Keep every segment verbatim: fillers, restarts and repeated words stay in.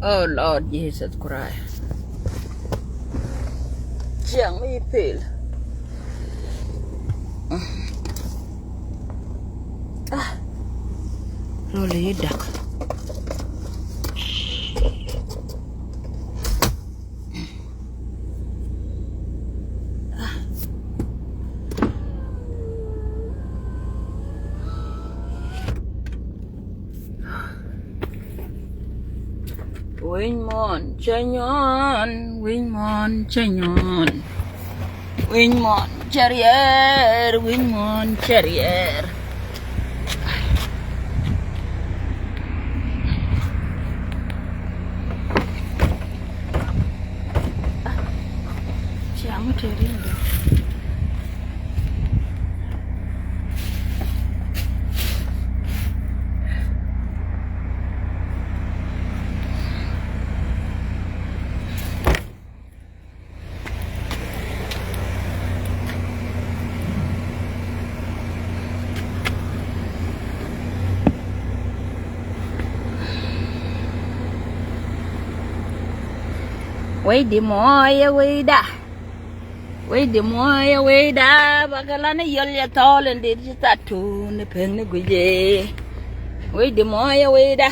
Oh Lord Jesus Christ. Ciaŋ mi pil. Ah. Rol yi dak. Winy muɔn cɛ nyuɔn, winy muɔn cɛ nyuɔn. Winy muɔn cɛ riɛɛr, winy muɔn cɛ riɛɛr. Wecdi muɔɔyɛ wecda. Wecdi muɔɔyɛ wecda, bakɛ lan ni yɔl yɛ thɔɔl in dit ci that tuun ni pek ni guic. Wecdi muɔɔyɛ wecda.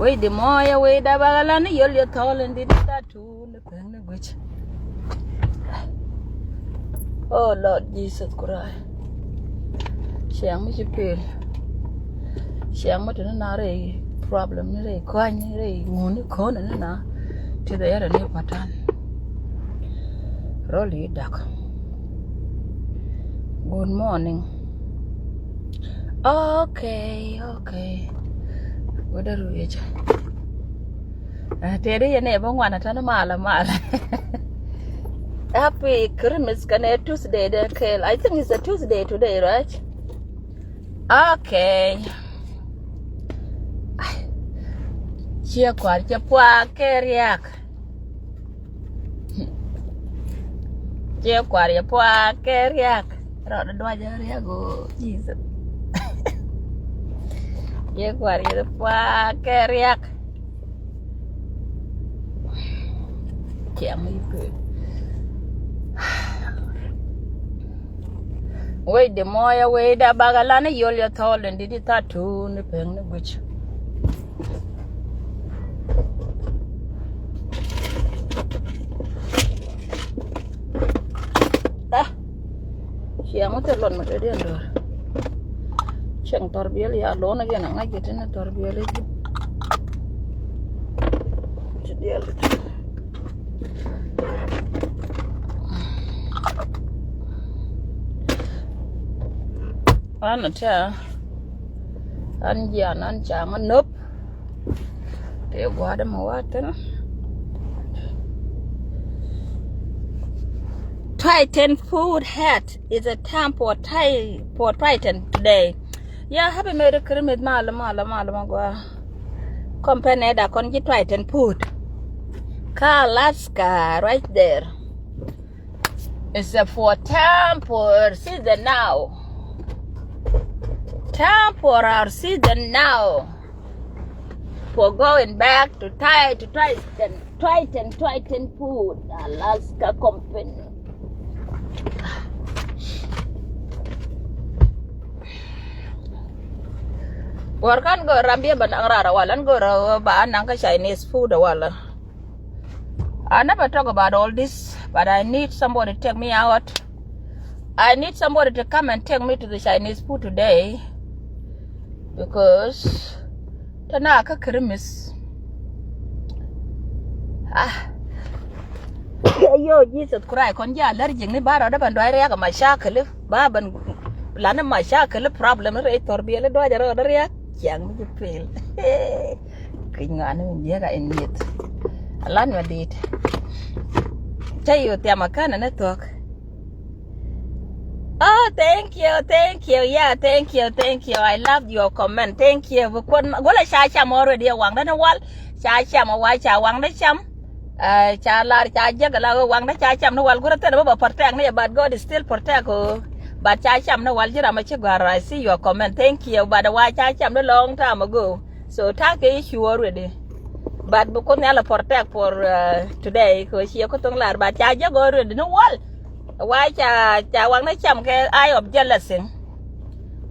Wecdi muɔɔyɛ wecda, bakɛ lan ni yɔl yɛ thɔɔl in dit ci that tuun ni pek ni guic. Oh Lord Jesus Christ. Ciaŋ mi ci pil. Ciaŋ mi te ni na rɛy problem ni rɛy kɔny ni rɛy ŋun ni kɔn ni na. Ti dhɛ yɛrɛ ni patan. Rol yi dak. Good morning. Okay, okay. Wada ruec. Tëëdi yɛn ɛ bä ŋuan a tän mal mal. Happy Christmas kɛnɛ Tuesday dɛ kɛɛl. I think it's a Tuesday today, right? Okay. Ciɛ kuar cɛ puak kɛ riak. Ciɛ kuar cɛ puak kɛ riak. Rɔɔdɛ duac riak o Jesus. Ciɛ kuar cɛ puak kɛ riak. Ciɛ mi pek. Wecdi muɔɔyɛ wecda bakɛ lan ni yol yɛ thɔɔl in dit i̱ that tuun ni pek ni guic. Ah. Ciɛ mi thil luɔt mi dee diɛn dɔ̱r. Cieŋ thɔr biɛl ya luɔn again a ŋa̱c kɛ tin thɔr biɛl i̱ ji̱. Ci diɛl. An a tɛ̈ an jian an ca ŋä nop. Tëë gua̱a̱r dämɛ wa̱a̱ thi̱n. Titan food head is a time for Ti-, for Titan today. Yeah, happy Merry Christmas, mal mal mal mal gua. Company da kon ji Titan food. Ka Alaska right there. It's a for time for season now. Time for our season now. For going back to Ti-, to Titan, Titan, Titan food, Alaska company. Wor kan go rambia ba nang rara wala, an go ra ba nang ka Chinese food wala. I never talk about all this, but I need somebody to take me out. I need somebody to come and take me to the Chinese food today. Because tena ka Christmas. Ah. Yo, Jesus Christ, kon ja allergic ni ba rɔ da ban dɔy riak mashakil. Ba ban lana mashakil problem rɛ thor biel dɔy rɔ da riak. Ciaŋ mi ji pil. Kui̱ ŋɔani mi jiɛk a in mieth. Alan ma dit. Cä yo̱ thiam a känɛ ni thuɔ̱k. Oh, thank you, thank you, yeah, thank you, thank you. I love your comment. Thank you. Bi kuɔn go̱lɛ ca cam already a waŋdä ni wal. Ca cam a wa ca waŋdä cam. Ca lar ca jiäk a la ɣöö waŋdä ca cam ni wal go̱rä thilɛ bä bä protect ni, but God is still protect ɣöö. But ca cam ni wal ji̱ ram a ci gɔ̱a̱r. I see your comment. Thank you. But a wa ca cam ni long time ago. So ta̱a̱ kɛ i̱ cu already. But bi Kuoth Nhial a protect for, uh, today, kɛ ɣöö ciɛ kä thoŋ lar, but ca jek already ni wal. Wa ca, ca waŋ ni cam kɛ eye of jealousy.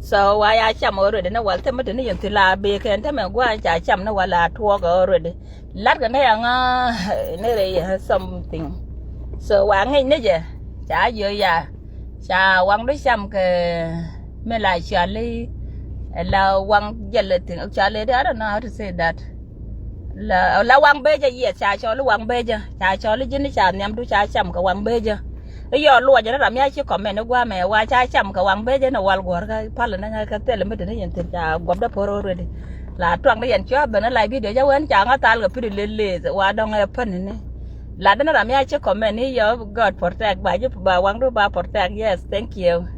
So wa ya cam already ni wal, thimɛ te ni yɛn thi la bee kɛn, thimɛ gua̱a̱ ca cam ni wal a tuɔɔk already. Lat kɛ ni yaŋa ni rɛy something. So wa ŋic ni jɛ, ca jiö ya. Ca waŋdu cam kɛ mi la cɔali, la waŋ jealousy, cɔali di, I don't know how to say that. La, la waŋ becä, yes, ca cɔali waŋ becä. Ca cɔali ji̱n ca nhiamdu ca cam kɛ waŋ becä. I̱ yɔ luɔcä ni ram ya ci comment i̱ gua̱a̱mɛ wa ca cam kɛ waŋ becä ni wal guɔ̱r kä pal ni ŋä kä thil mi te ni yɛn thi̱n ca guɔ̱pdä por already. La tuaŋ ni yɛn cua ben ni la video jɛ wen ca ŋä thal kɛ pi̱t ilëlëth wa dɔŋ ɛ pän ni. Lat ni ram ya ci comment i̱ yɔ God protect, ba ji̱ ba waŋdu ba protect. Yes, thank you.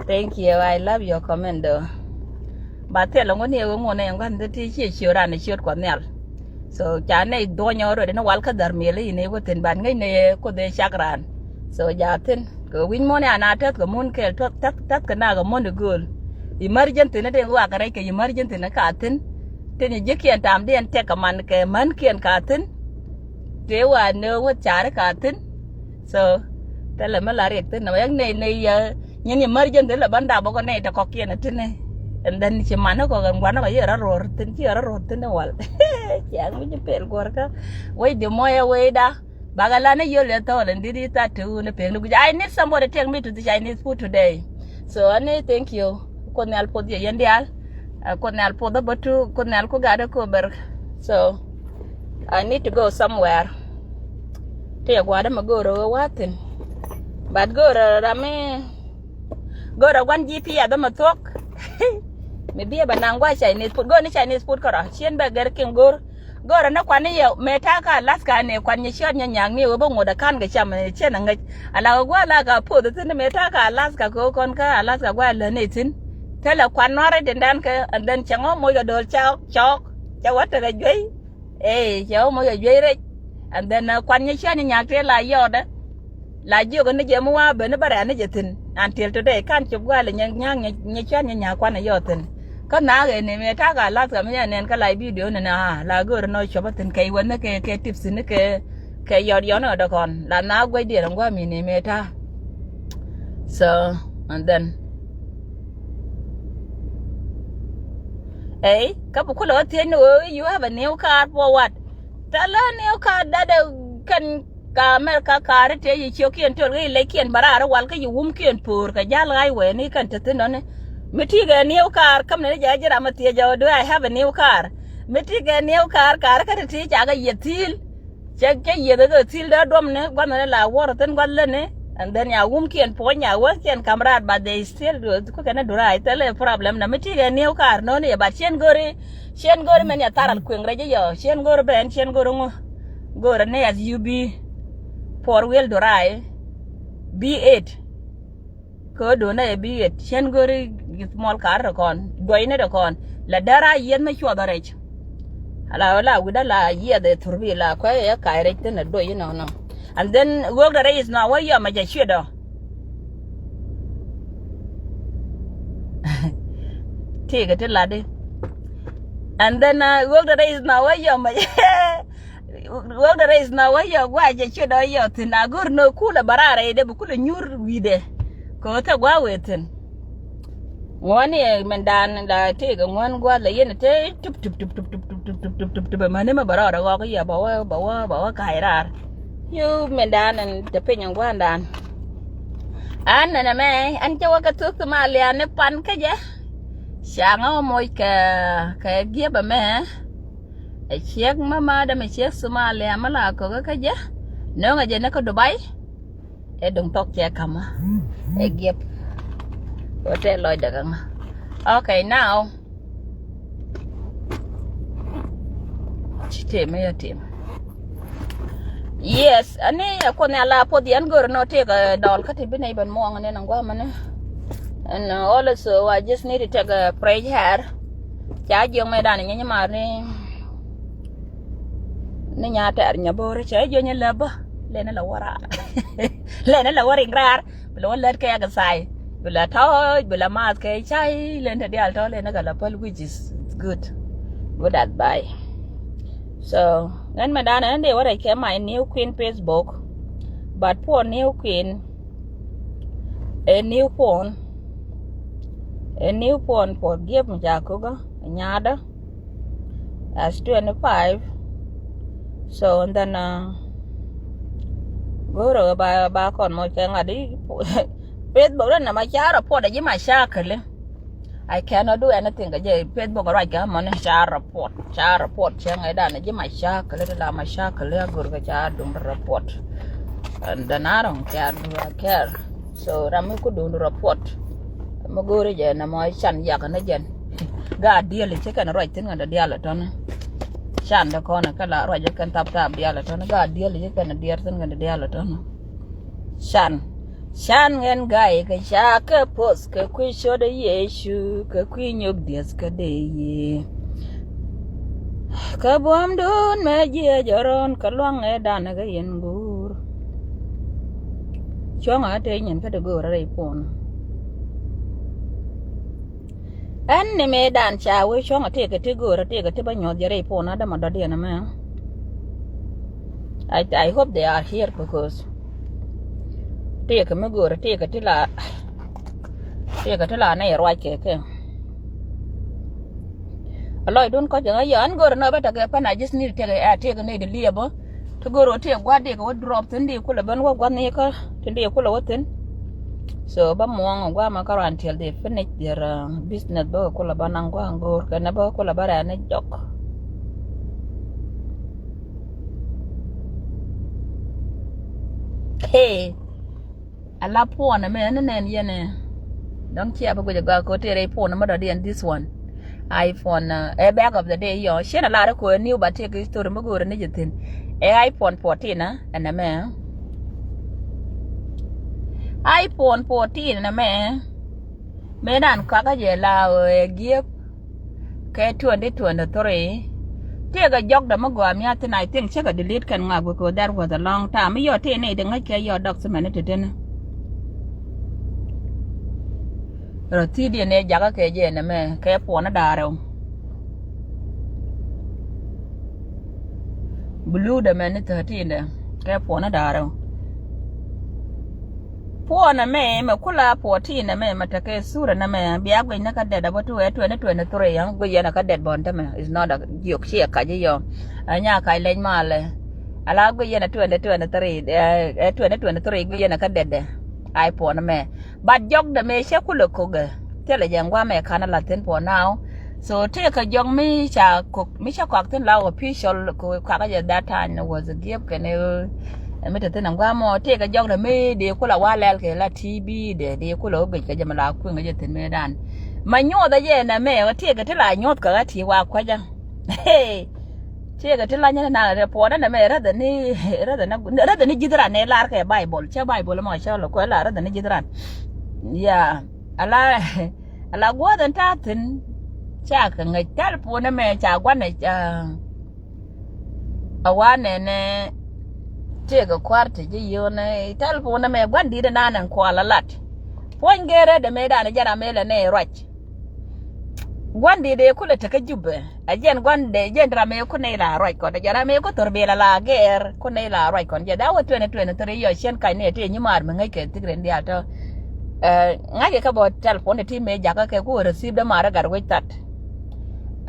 Thank you. I love your comment though. Ba thil ŋun ni ŋun ni ŋun ti ci ciö ran ciöt Kuɔth Nhial. So ca nɛy dhuɔ̱nyɔ rot ni wal kä dhar miɛl i̱ ni wä thi̱n, ban ŋäc ni Kuoth ëë cak raan. So ja thi̱n kɛ wi̱ny muɔ̱n ya na tɛth kɛ mun kɛɛl, tɛth, tɛth, tɛth kɛ na kɛ mun i̱ gööl. Emergency ni den wakɛ rɛc kɛ emergency ni ka thi̱n. Tin ji̱kiɛn tamdiɛn tɛk kɛ man kɛ mänkiɛn ka thi̱n. Tëë wa nöö wä cari ka thi̱n. So thilɛ mi la riɛk thi̱n nɔmɔ yak nɛy nɛy yɛ nyin emergency lɛ ban dap bä kɔ nɛy tɛ kɔkiɛn a thi̱n. And then ci man ni kɔ kɛ guan ni kɔ yiëë rɔ ro̱r thi̱n, ci rɔ ro̱r thi̱n ni wal. Ciaŋ mi ci pel guɔ̱rkä. Wec di mɔyɛ wecda. Bakɛ la ni yol yɛ thɔɔl and didi that too ni pek ni guic. I need somebody take me to the Chinese food today. So ani, thank you. Kuoth Nhial puɔth yɛ yɛn diaal. Ɛ, Kuoth Nhial puɔth ɛ bä tu, Kuoth Nhial ku gat ɛ kober. So I need to go somewhere. Ti yɛ gua̱a̱r ɛmɛ go̱o̱rä ɣä wa̱a̱ thi̱n. But go̱o̱rä ram mi go̱o̱rä gua̱n ji̱ piath ɛmɛ thuɔ̱k. Mi bi ɛ bɛ naŋ gua̱a̱ Chinese food, go̱o̱r ni Chinese food kärɔ̱. Ciɛn bɛ gɛr kiɛn go̱o̱r. Go̱o̱rä ni kuan ni yɛ mëë ta̱a̱ kä Alaska ni kuan nyɛ ciɔt nyɛ nyaŋ ni ɣöö bä ŋot ɛ ka̱n kɛ cam, eh, ciɛn ɛ ŋäc. Ala ɣöö gua̱a̱ la ka puɔth thi̱n mëë ta̱a̱ kä Alaska kɛ ɣöö kɔn kä Alaska gua̱a̱ lät ni thi̱n. Thilɛ kuan nua̱r rɛc tin dan kɛ, and then cɛ ŋɔ moc kɛ do̱l cɔɔk, cɔɔk, cɛ wä tekɛ juey. Ee, cɛ wä moc kɛ juey rɛc. And then, uh, kuan nyɛ ciɔt nyɛ nyaŋ tëë la yɔɔtdɛ. La jiök ni jɛ mi wa ben ni bä rɛ̈n ni jɛ thi̱n. Until today, kan cop gua̱a̱l nyɛ nya̱a̱k nyɛ, nyɛ cuan nyɛ nya̱a̱k kuan ɛ yɔɔth thi̱n. Kä naak ëë ni mëë ta̱a̱ ka Alaska mi jɛ nɛn kä la video ni na, la göör ni cop a thi̱n kɛ iwä ni kɛ, kɛ tips ni kɛ, kɛ yɔt yɔn ɛ dɔkɔn. La naak gua̱c diɛɛr in gua̱a̱ mi ni mëë ta̱a̱. So, and then, ey, kä bi kulɛ wä thiec ni ɣöö you have a new car for what? Thilɛ new car that, uh, kɛn ka America kaari tëë yi ciökiɛn töl kä yi lɛckiɛn bä raar i̱ wal kä yi wumkiɛn po̱o̱r kɛ ja̱l ɣa̱c wɛɛni kɛn te thi̱n nɔni. Mi ti̱i̱ kɛ new car, käm nɛni jɛ ji̱ ram mi thiec jɛ ɣöö do I have a new car? Mi ti̱i̱ kɛ new car, kaari kä te ti̱i̱ cakɛ yieth thi̱i̱l. Cɛ, cɛ yieth kɛ thi̱i̱l dee duɔ̱mni gua̱thni la wuɔ̱r thi̱n gua̱th lätni. And then ya wumkiɛn puɔ̱ny ya wäthkiɛn ka̱m raar, but they still do ku kɛn a durai, thilɛ problem na mi ti̱i̱ kɛ new car nɔni yɛ, but ciɛn go̱ri, ciɛn go̱ri mɛn ya thar al kueŋ rɛc yɔ, ciɛn go̱ri ben, ciɛn go̱ri ŋu, go̱ri ni as you be four wheel drive, B eight. Kɛ ɣöö do̱n ɛ B eight, ciɛn go̱ri small car rɛ kɔn, duɔyni rɛ kɔn, la dära yieth mi cuɔth rɛc. Ala, ala wi̱dä la yieth ɛ thurbi la kuɛ ɛ kac rɛc thin ɛ duɔy inɔnɔ. And then ɣöök dɛ rɛc is nɔ wä yɔm ɛ jɛ cuiɛt ɔ. Ti̱i̱ kɛ ti latdi. And then, uh, ɣöök dɛ rɛc is nɔ wä yɔm ɛ jɛ. Ɣöök dɛ rɛc is nɔ wä yɔm gua̱a̱ jɛ cuiɛt ɔ yɔ thi̱n a go̱r nɔ kulɛ bä raar rɛc dɛ bi kulɛ nyuur wi̱i̱dɛ. Kɛ ɣöö thɛ gua̱a̱ wëë thi̱n. Ŋuɔ̱n i̱ mɛn dan la tëëk ɛ ŋuɔ̱n gua̱a̱th la yɛn ɛ te tup tup tup tup tup tup tup tup tup tup mani mɛ bɛ rɔɔdɛ ɣɔk i̱ yɛ bɛ wä bɛ wä bɛ wä ka̱a̱c raar. Yu mɛn dan ɛn te piny ɛn gua̱a̱n dan. An nɛnɛ mɛ ɛn cɛ wä kɛ thuth Somalia ni pan kä jɛ. Ca ŋä wä moc kɛ kɛ giɛpɛ mɛ. Ɛ ciek mama dɛ mɛ ciek Somalia mɛ la kokä kä jɛ. Nöŋɛ jɛ ni kä Dubai. Ɛ duŋ thɔk cɛ ka̱mä. Ɛ giɛp. Wä tɛ lɔcdɛ kä ŋä. Okay, now. Ci tëë mi yɛ tim. Yes, ani ɛ Kuoth Nhial a puɔth yɛn gör nɔ tëëk, eh, dɔl kä ti bi nɛy ben muɔŋ ni nɔ guamani. And, uh, also, I just need to take a fresh air. Ca jiök mɛ dan nyiny mar ni, ni nya tɛr nya bor cɛ jiök nyɛ lɛ bä. Lɛ ni la wara. Lɛ ni la wara ing rar. Bi la wä lät kɛ exercise. Bi la tɔɔc, bi la math kɛ cay, lɛ ni tɛ dial tɔ lɛ ni kɛ la päl, which is good. Good advice. So ŋän mɛ danɛ ni dee wä rɛc kɛ my new queen Facebook. But puɔn new queen, ɛ new puɔn, ɛ new puɔn puɔth giep mi ca kokä nyaadä. As twenty five. So and then go̱o̱rä ba ba kɔn mɔ kɛ ŋa̱t i̱ Facebook rɛ nɛ ma ca report ɛ ji̱ ma ca käli. I cannot do anything kɛ jɛ Facebook ruac kɛ mɔni ca report, ca report cɛ ŋɛ dan ji̱ ma ca kɛ lɛ ti la ma ca kɛ lɛ a gor kɛ ca dum report. And then I don't care, do I care? So ram mi ku dum report. Mi gori jɛ na mɔ can yak ni jɛn. Ga diɛl ci kɛn ruac thin kɛn dial tɔn. Can de kɔn kɛ la ruac kɛn tap tap dial tɔn. Ga diɛl ci kɛn diɛl thin kɛn dial tɔn. Can. Can ŋɛn ga̱y kɛ ca kɛ poth kɛ kui̱ cot ɛ Yecu kɛ kui̱ nyök dieth kä dee yi. Kɛ buɔ̱mdun mɛ jiɛ jɔrɔn kɛ luaŋ ɛ dan kɛ yɛn guur. Cuɔ̱ŋ a te nyin kä ti go̱o̱r rɛy puɔn. Ɛn ni mëë dan ca wee cuɔ̱ŋ a tëëkɛ ti go̱o̱r a tëëkɛ ti bä nyuɔth jɛ rɛy puɔn a dämɛ dɔ̱diɛn ɛmɛ. I, I hope they are here because tëëkɛ mi go̱o̱r a tëëkɛ ti la tëëkɛ ti la nɛy ruac kɛ kɛ. A lɔcdun kɔc kɛ ŋäc yɔ ɛn go̱o̱r a nɔ bä tekɛ pän a ji̱th ni tëëkɛ ɛ tëëkɛ nɛy di liɛpä. Ti go̱o̱r a tëëkɛ gua̱th dëëkɛ wä drop thi̱n di kulɛ ben wä gua̱th ni kä ti dëëkɛ kulɛ wä thi̱n. So bä muɔ̱ɔ̱ŋ gua̱a̱ ma kä ruan tiɛl dee finish their business bä kɛ kulɛ bä naŋ gua̱a̱ go̱o̱r kɛnɛ bä kɛ kulɛ bä rɛ̈n ni jɔk. Hey, a la puɔn ɛmɛ ɛn nɛn yɛn ɛ. Dɔ̱ŋ cia bi guic a gɔaa kɛ ɣöö tëë rɛy puɔn ɛmɛ dɔ̱diɛn this one. iPhone ɛ back of the day yɔ ciɛn a lar ɛ kɛ ɣöö new ba tëëk history mi go̱o̱rɛ ni jɛ thi̱n. Ɛ iPhone fourteen ɛ ɛn ɛmɛ. iPhone fourteen ɛn ɛmɛ. Mëë dan kakä jɛ la ɣöö ɛ giep kɛ twenty twenty three. Tëëkɛ jɔkdɛ mi gɔaa miath thin, I think cä kɛ delete kɛn ŋak because that was a long time. Mi yɔ tëë nɛy di ŋäc kɛ yɔ dɔk thimɛni ti tini. Rɔ thi̱i̱diɛn ɛ jakä kɛ jɛ nɛmɛ kɛ puɔ̱nä da̱ŋ rɛw. Blue dɛ mɛni thirteen dɛ kɛ puɔ̱nä da̱ŋ rɛw. Puɔ̱nä mɛ mɛ kula fourteen mɛ mɛ tekɛ sura nɛ mɛ bia guic ni kä dɛt a bä tu ɛ twenty twenty three yɛ guic yɛn a kä dɛt bɔn tämɛ is not a jiök ci ɛ kac i̱ yɔ. Ɛ nya kac lɛc malɛ. Ala guic yɛn a twenty twenty three ɛ twenty twenty three guic yɛn a kä dɛt dɛ. Ai puɔ̱nä mɛ. But jɔkdɛ mëë cä kulɛ kokɛ thilɛ jɛ ŋuamɛ ka̱n a la̱th thi̱n puɔ̱n now. So tëëkɛ jɔk mi ca kok mi ca kɔak thi̱n la official kɔakä jɛ that time was a gift kɛn ɛ mi te thi̱n a ŋuamɔ tëëkɛ jɔkdɛ mi dee kulɛ wa lɛl kɛ la T V dɛ dee kulɛ wä guic kɛ jɛ mi la kui̱ŋ kɛ jɛ thi̱n mëë dan. Ma nyuɔth a jɛ nɛ mɛ tëëkɛ ti la nyuɔth kɛ ɣä ti wa kuecä. Hey. Ciɛ kɛ ti lany ni na rɛ puɔnɛ nɛ mɛ rädhɛ ni rädhɛ ni rädhɛ ni ji̱th ran ni lar kɛ Baibol. Cɛ Baibol mɔ cɛ lɔ kuɛ la rädhɛ ni ji̱th ran. Ya ala ala guɔth in ta thin. Ca kɛ ŋäc tɛl puɔnɛ mɛ ca guanɛ a wa nɛnɛ. Ciɛ kɛ kuar ti ji̱ yionɛ tɛl puɔnɛ mɛ guan di̱t in nan in kual a lat. Puɔny gee rädhɛ mɛ dan jɛ ram mɛ lɛ nɛ ruac. Gua̱n di dee kulɛ tekä Jubɛ. A jɛn gua̱n dee jɛn ram mëë kun nɛy la ruac kɔn. A jɛn ram mëë kun thor bil a la gɛɛr kun nɛy la ruac kɔn. Jɛ dha wä twenty twenty three yɔ cien kac ni a ti nyi maar mi ŋäc kɛ thik ren diaal tɔ. Ɛ, ŋa̱c kɛ bɔ telephone ti mëë jakä kɛ ku receive dä maar gat wec that.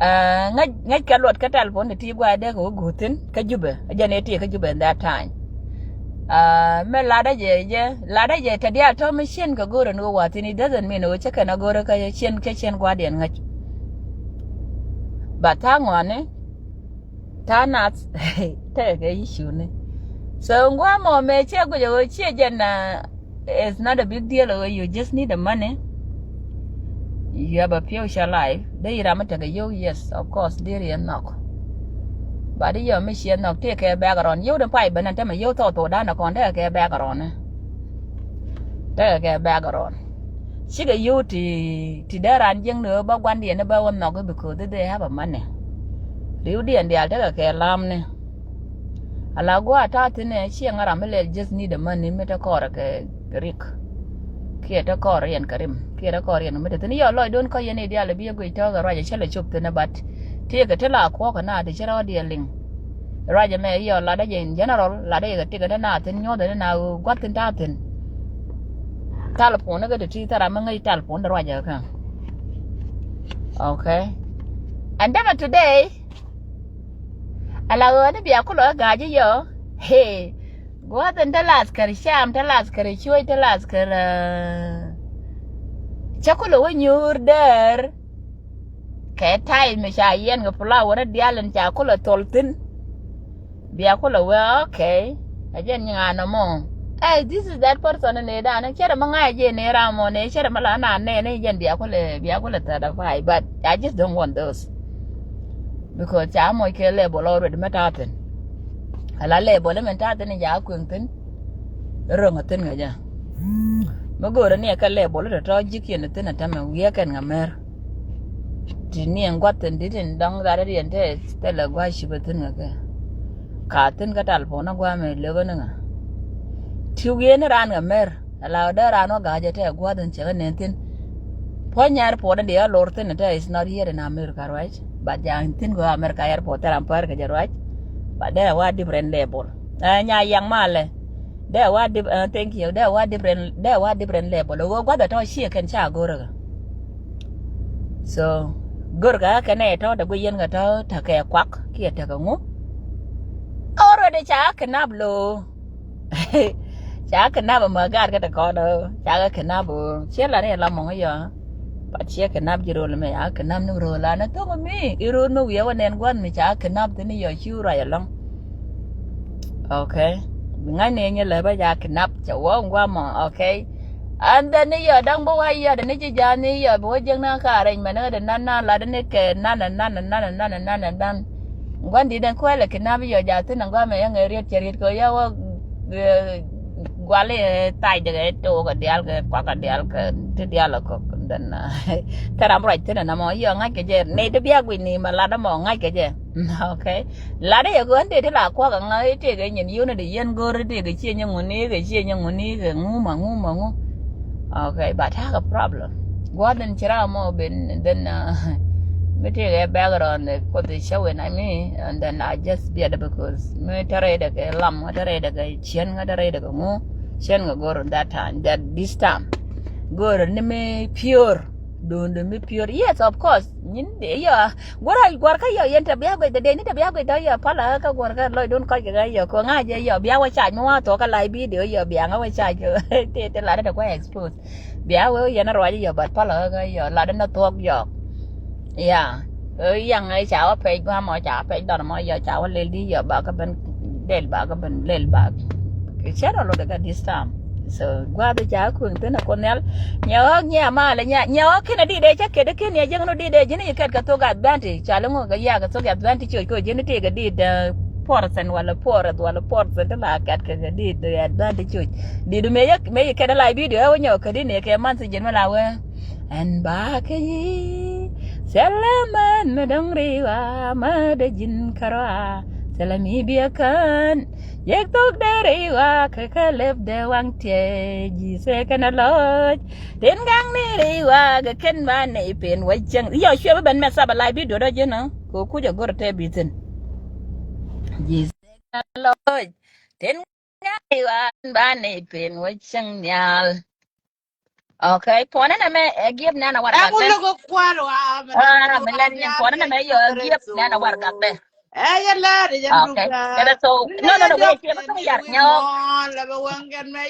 Ɛ, ŋäc, ŋäc kɛ luɔt kä telephone ti gua̱a̱ dee kɛ wä guuthin kä Jubɛ. A jɛn ɛ ti kä Jubɛ in that time. Aa, mɛ latdä jɛ jɛ latdä jɛ tɛ diaal tɔ mi cien kɛ go̱o̱rä ni wä wathin, it doesn't mean wä cä kɛn a go̱o̱rä kä cien cä cien gua̱diɛn ŋäc. But tha̱a̱ŋ ŋɔani tha̱a̱ŋ nath tɛkɛ kɛ issue ni. So ŋuamɔ mɛ ciɛ guic a wä ciɛ jɛn a, it's not a big deal a wä, you just need a money. You have a future life. Dee yi ram mi tekɛ yio̱w, yes, of course, dee riɛn nhɔk. But i̱ yɔ mi ciɛ nhɔk tëë kɛ background. Yio̱w dee pay ben ɛn tämɛ yio̱w thok thok da̱a̱n ɛ kɔn tekɛ kɛ background ni. Tekɛ kɛ background. Cikɛ yio̱w ti, ti dee raan jiäkni ɣöö bä gua̱ndiɛn ni bä wä nhɔk i̱ because they have a money. Ri̱wdiɛn diaal tekɛ kɛ lam ni. Ala gua̱a̱ ta̱a̱ thi̱n ɛ ciɛ ŋa̱ ram mi lɛl just need a money mi te kɔɔrɛ kɛ rik. Kiɛ te kɔɔr yɛn kɛ rim kiɛ te kɔɔr yɛn mi te thi̱n yɔ lɔcdun kä yɛn i̱ diaal i̱ bi i̱ guic tɔ̱ɔ̱k ɛ ruac ɛ cä lɛ cop thi̱n ɛ bat. Tëëkɛ ti la kuɔ̱k ɛ na ti ci rɔɔdiɛn liŋ. Ruacɛ mɛ yɔ latdä jɛ in general, latdä jɛ kɛ tik in te na thin nyuɔth in te na gua̱th in ta̱a̱ thin. Telephone ni kä ti ti thara mi ŋäc telephone di ruacɛ kä. Okay. And then today, ala ɣöö ni bia kulɔ ga̱a̱c yɔ. Hey. Gua̱th in te lath kär cam, te lath kär cuec, te lath kär, uh, cä kulɔ wä nyuur däär. Kɛ time mi ca yɛn kɛ flower ni dial in ca kulɛ thol thin. Bia kulɛ wee, okay. A jɛn nyi ŋa nɔmɔ. Hey, this is that person ni dan. Cɛrɛ ma ŋa̱c jɛ ni ram mɔ ni cɛrɛ ma la na nɛ ni jɛn bia kulɛ, bia kulɛ thirty five, but I just don't want those. Because ca mɔc kɛ level already mɛ ta̱a̱ thin. Ala level mɛ ta̱a̱ thin in ca kueŋ thin. Ro̱ŋ a thin ŋa jɛ. Mi go̱o̱rä ni ɛ kɛ level tɔ̱tɔ̱ ji̱ kiɛn thi̱n ɛ tämɛ wi̱i̱ ɛ kɛn ŋa mɛr. Ti ni ɛn gua̱th thi̱n di̱t in dɔ̱ŋ dhat ɛ riɛn te thilɛ gua̱c cipɛ thi̱n ŋa kɛ. Ka thi̱n kä telephone ɛ gua̱a̱mɛ lökä ni ŋa. Ti wi̱i̱ ni raan ŋa mɛr ɛ la ɔ dee raan wä ga̱a̱c ɛ te ɛ gua̱th in cɛ kɛ nɛn thi̱n. Puɔ̱ny nyɛr puɔ̱t in diɛ ɛ lor thi̱n ɛ te is not here in America, right? But ja̱a̱ŋ thi̱n kɛ America airport thil ram pär kɛ jɛ ruac. But dee wa different level. Ɛ nya yaŋ malɛ. Dee wa dif-, ɛ, thank you. Dee wa different, dee wa different level. Wä gua̱dhɛ tɔ̱ ciɛ kɛn ca go̱rä kɛ. So go̱rä kɛ kɛn ɛ tɔ̱ dee guic yɛn kɛ tɔ̱ tekɛ kuak kiɛ tekɛ ŋu. Already ca kidnap lo. Ca kidnap mɛ gaat kä te kɔn ɔ. Ca kɛ kidnap ɔ. Ciɛ la ni la mɔŋ yɔ. But ciɛ kidnap ji̱ rol mɛ, ca kidnap ni rol an a thoŋ mi. I rol mɛ wiɛ wä nɛn gua̱n mi ca kidnap thin yɔ ci ruac alɔŋ. Okay. Bi ŋa̱c ni nyɛ lɛ bä ca kidnap cɛ wä gua̱n mɔ. Okay. And then ni yɔ da̱ŋ bä wa yɔ dɛ ni ci ja̱ ni yɔ bi wä jiäk na ka arrangement ni dɛ nan nan la dɛ ni kɛ nan nan nan nan nan nan. Gua̱n di den kuɛlɛ kidnap yɔ ja̱ thin gua̱n mɛ yɛ ŋɛ riet cɛ riet kɛ yɔ wä, eh, guali, eh, thac dɛ kɛ tok kɛ dial kɛ kuak kɛ dial kɛ ti dial kɛ kɔk. Then, uh, te ram ruac thin ɛn ɛmɔ yɔ ŋa̱c kɛ jɛ nɛy ti bia guic ni mɛ lat ɛmɔ ŋa̱c kɛ jɛ. Okay. Lat i̱ yɛ kɔn tëë ti la kuak ɛŋa i̱ tëëkɛ nyin yio̱n i̱ di yɛn go̱r i̱ tëëkɛ ciɛ nyɛ ŋuni kɛ ciɛ nyɛ ŋuni kɛ ŋu ma ŋu ma ŋu. Okay, but have a problem. Gua̱th in ci ram mɔ ben, then, uh, mi tëëkɛ background, uh, kuoth i̱ cä wen I mean, and then I just biɛt because mi te rɛydɛ kɛ lam ŋä te rɛydɛ kɛ ciɛn ŋä te rɛydɛ kɛ ŋu ciɛn ŋä go̱r that time, that this time. Go̱r ni mi pure. Duundun mi pure. Yes, of course. Nyin de yɔ. Guɔ̱r a guɔ̱r kä yɔ yɛn te bia guec de dee ni te bia guec de yɔ pala kä guɔ̱r kä lɔcdun kɔc kɛ kä yɔ kɛ ŋa̱c yɛ yɔ bia wä cac mi wa thok kä live video yɔ bia ŋä wä cac kɛ te te lat de kuɛ expose. Bia wä yɛn a ruac yɔ but pala kä yɔ lat de na thuɔk yɔ. Ya. Ɛ yaŋ ɛ ca wä pɛc gua̱a̱ mɔ ca wä pɛc dɔn mɔ yɔ ca wä lel di yɔ ba kä ben lel ba kä ben lel ba. Kɛ cɛ rɔ lot kä this time. So gua̱a̱th ca kueŋ thin a kuɔth nhial. Nyɛ ɣɔ̱k nyɛ a malɛ nyɛ nyɛ ɣɔ̱k kin a dit dee cä ket kin yɛ jiäk ni dit dee ji̱n i̱ kɛt kɛ thok advantage ca li ŋuɔ̱k kɛ yak kɛ thok advantage coc kɛ ji̱n i̱ tëëk kɛ dit, eh, puɔr thin wala puɔr rɛth wala puɔr thin ti la kɛt kɛ kɛ dit advantage coc. Dit mëë yɛ mëë yɛ kɛt a la video ɛ wä nyɔk kä dit ni kɛ man thi ji̱n mi la wee. Ɛn ba kɛ yi thilɛ män mi dɔ̱ŋ riwa mä dee ji̱n kärɔa thilɛ mi biɛ kän. Yek thok dee rɛy wa kɛ kɛ lɛp dee waŋ tiɛ ji̱ thɛ kɛn a lɔc. Tin gaŋ ni rɛy wa kɛ kɛn ba nɛy pen wä cäŋ. Yɔ cuɛ bä ben mɛ thap a live video dɔ ji̱n ɔ kɛ kuc a go̱r tɛ bi thin. Ji̱ thɛ kɛn a lɔc. Tin gaŋ ni rɛy wa kɛ kɛn ba nɛy pen wä cäŋ nhial. Okay, puɔnɛ nɛ mɛ ɛ gift nɛn a warɛgak bɛ. Ɛŋu lok ɛ kual wa mɛ lɛt ni puɔnɛ nɛ mɛ yɔ ɛ gift nɛn a warɛgak bɛ. Ɛ yɛ lɛt ɛ yɛ luk. Okay. Kɛdɛ so no no no wait, kiɛ mɛ yar nyɔ.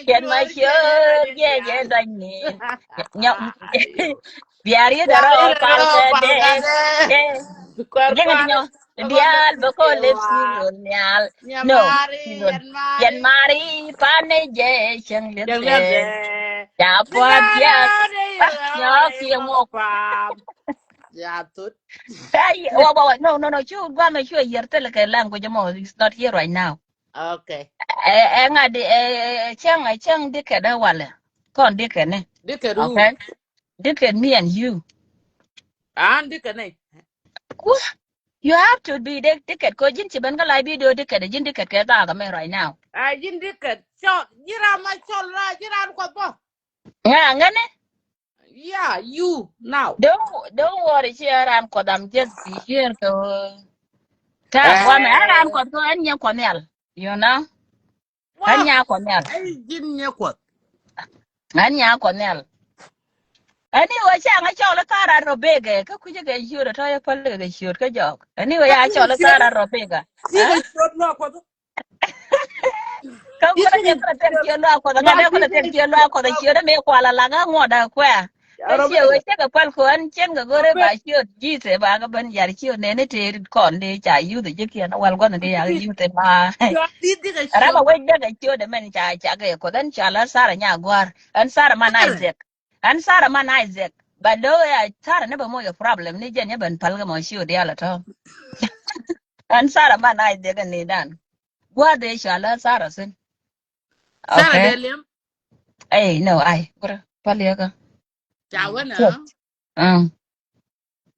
Kiɛ mɛ kiɛ yɛ yɛ dɔny ni. Nyɔ. Biar yɛ dɛ rɔ pal kɛ dɛ. Dɛ. Jɛŋ di nyɔ. Dial bä kɔ lep si lol nhial. No. Yɛn mari pan ni jɛ cɛŋ lep dɛ. Ja puat ya. Nyɔk yɛ ŋɔ. Ya tut. Wa wa wa no no no cu guam cu yɛr tel kɛ language mɔ is not here right now. Okay. Ɛ ɛ ŋa di ɛ cɛŋ ɛ cɛŋ di kɛ dɛ walɛ. Kɔn di kɛ ni. Di kɛ du. Okay. Di kɛ me and you. An di kɛ ni. Ku. You have to be the ticket ko ji̱n ci ben kä live video ticket ji̱n ticket kɛ thaak amɛ right now. A ji̱n ticket cɔl ji̱ ram ma cɔl ra ji̱ ran kuɔth bä. Ŋa ŋäni? Yeah, you now. Don't don't worry ci ran kuɔth, I'm just be here kɛ. Ta̱a̱ guamɛ ɛ ran Kuɔth kɛ ɛn nyɛ Kuɔth Nhial. You know? Ɛn nyɛ Kuɔth Nhial. Ɛn nyɛ Kuɔth Nhial. Ɛn wä cäŋ ɛ cɔl ɛ Thara Robega kä kui̱cä kɛ ciöt ɛ tɔ̱ yɛ päl kɛ ciöt kä jɔk. Ɛn wä ya cɔl ɛ Thara Robega. Kä kulɛ tɛk kulɛ tɛk ciöt luaak Kuɔth ɛ ŋa̱t ɛ kulɛ tɛk ciöt luaak Kuɔth ɛ ciöt ɛ mëë kualɛ laŋ ɛ ŋuɔ̱t ɛ kuɛ. Kä ciɛ wee cä kɛ päl kɛ ɣän cieŋ kɛ go̱rɛ ba ciöt ji̱th ɛ ba kɛ ben yar ciöt nɛni tëë kɔn dee ca yuth ji̱ kiɛn wal gua̱n dee yak yuth ɛ ma. Ram a wec dek ɛ ciöt ɛ mɛn ca cak ɛ Kuɔth ɛn ca la Thara nya gua̱r ɛn Thara man Isaac. Ɛn Thara man Isaac. Ba lo̱ ɛ Thara ni bɛ moc ɛ problem ni jɛn yɛ ben päl kɛ mɔ ciöt diaal ɛ tɔ̱. Ɛn Thara man Isaac ɛ ni dan. Gua̱r dee ca la Thara thin. Thara dee liɛm. Ey, no, ay. Kura paliaka. Ca wä na.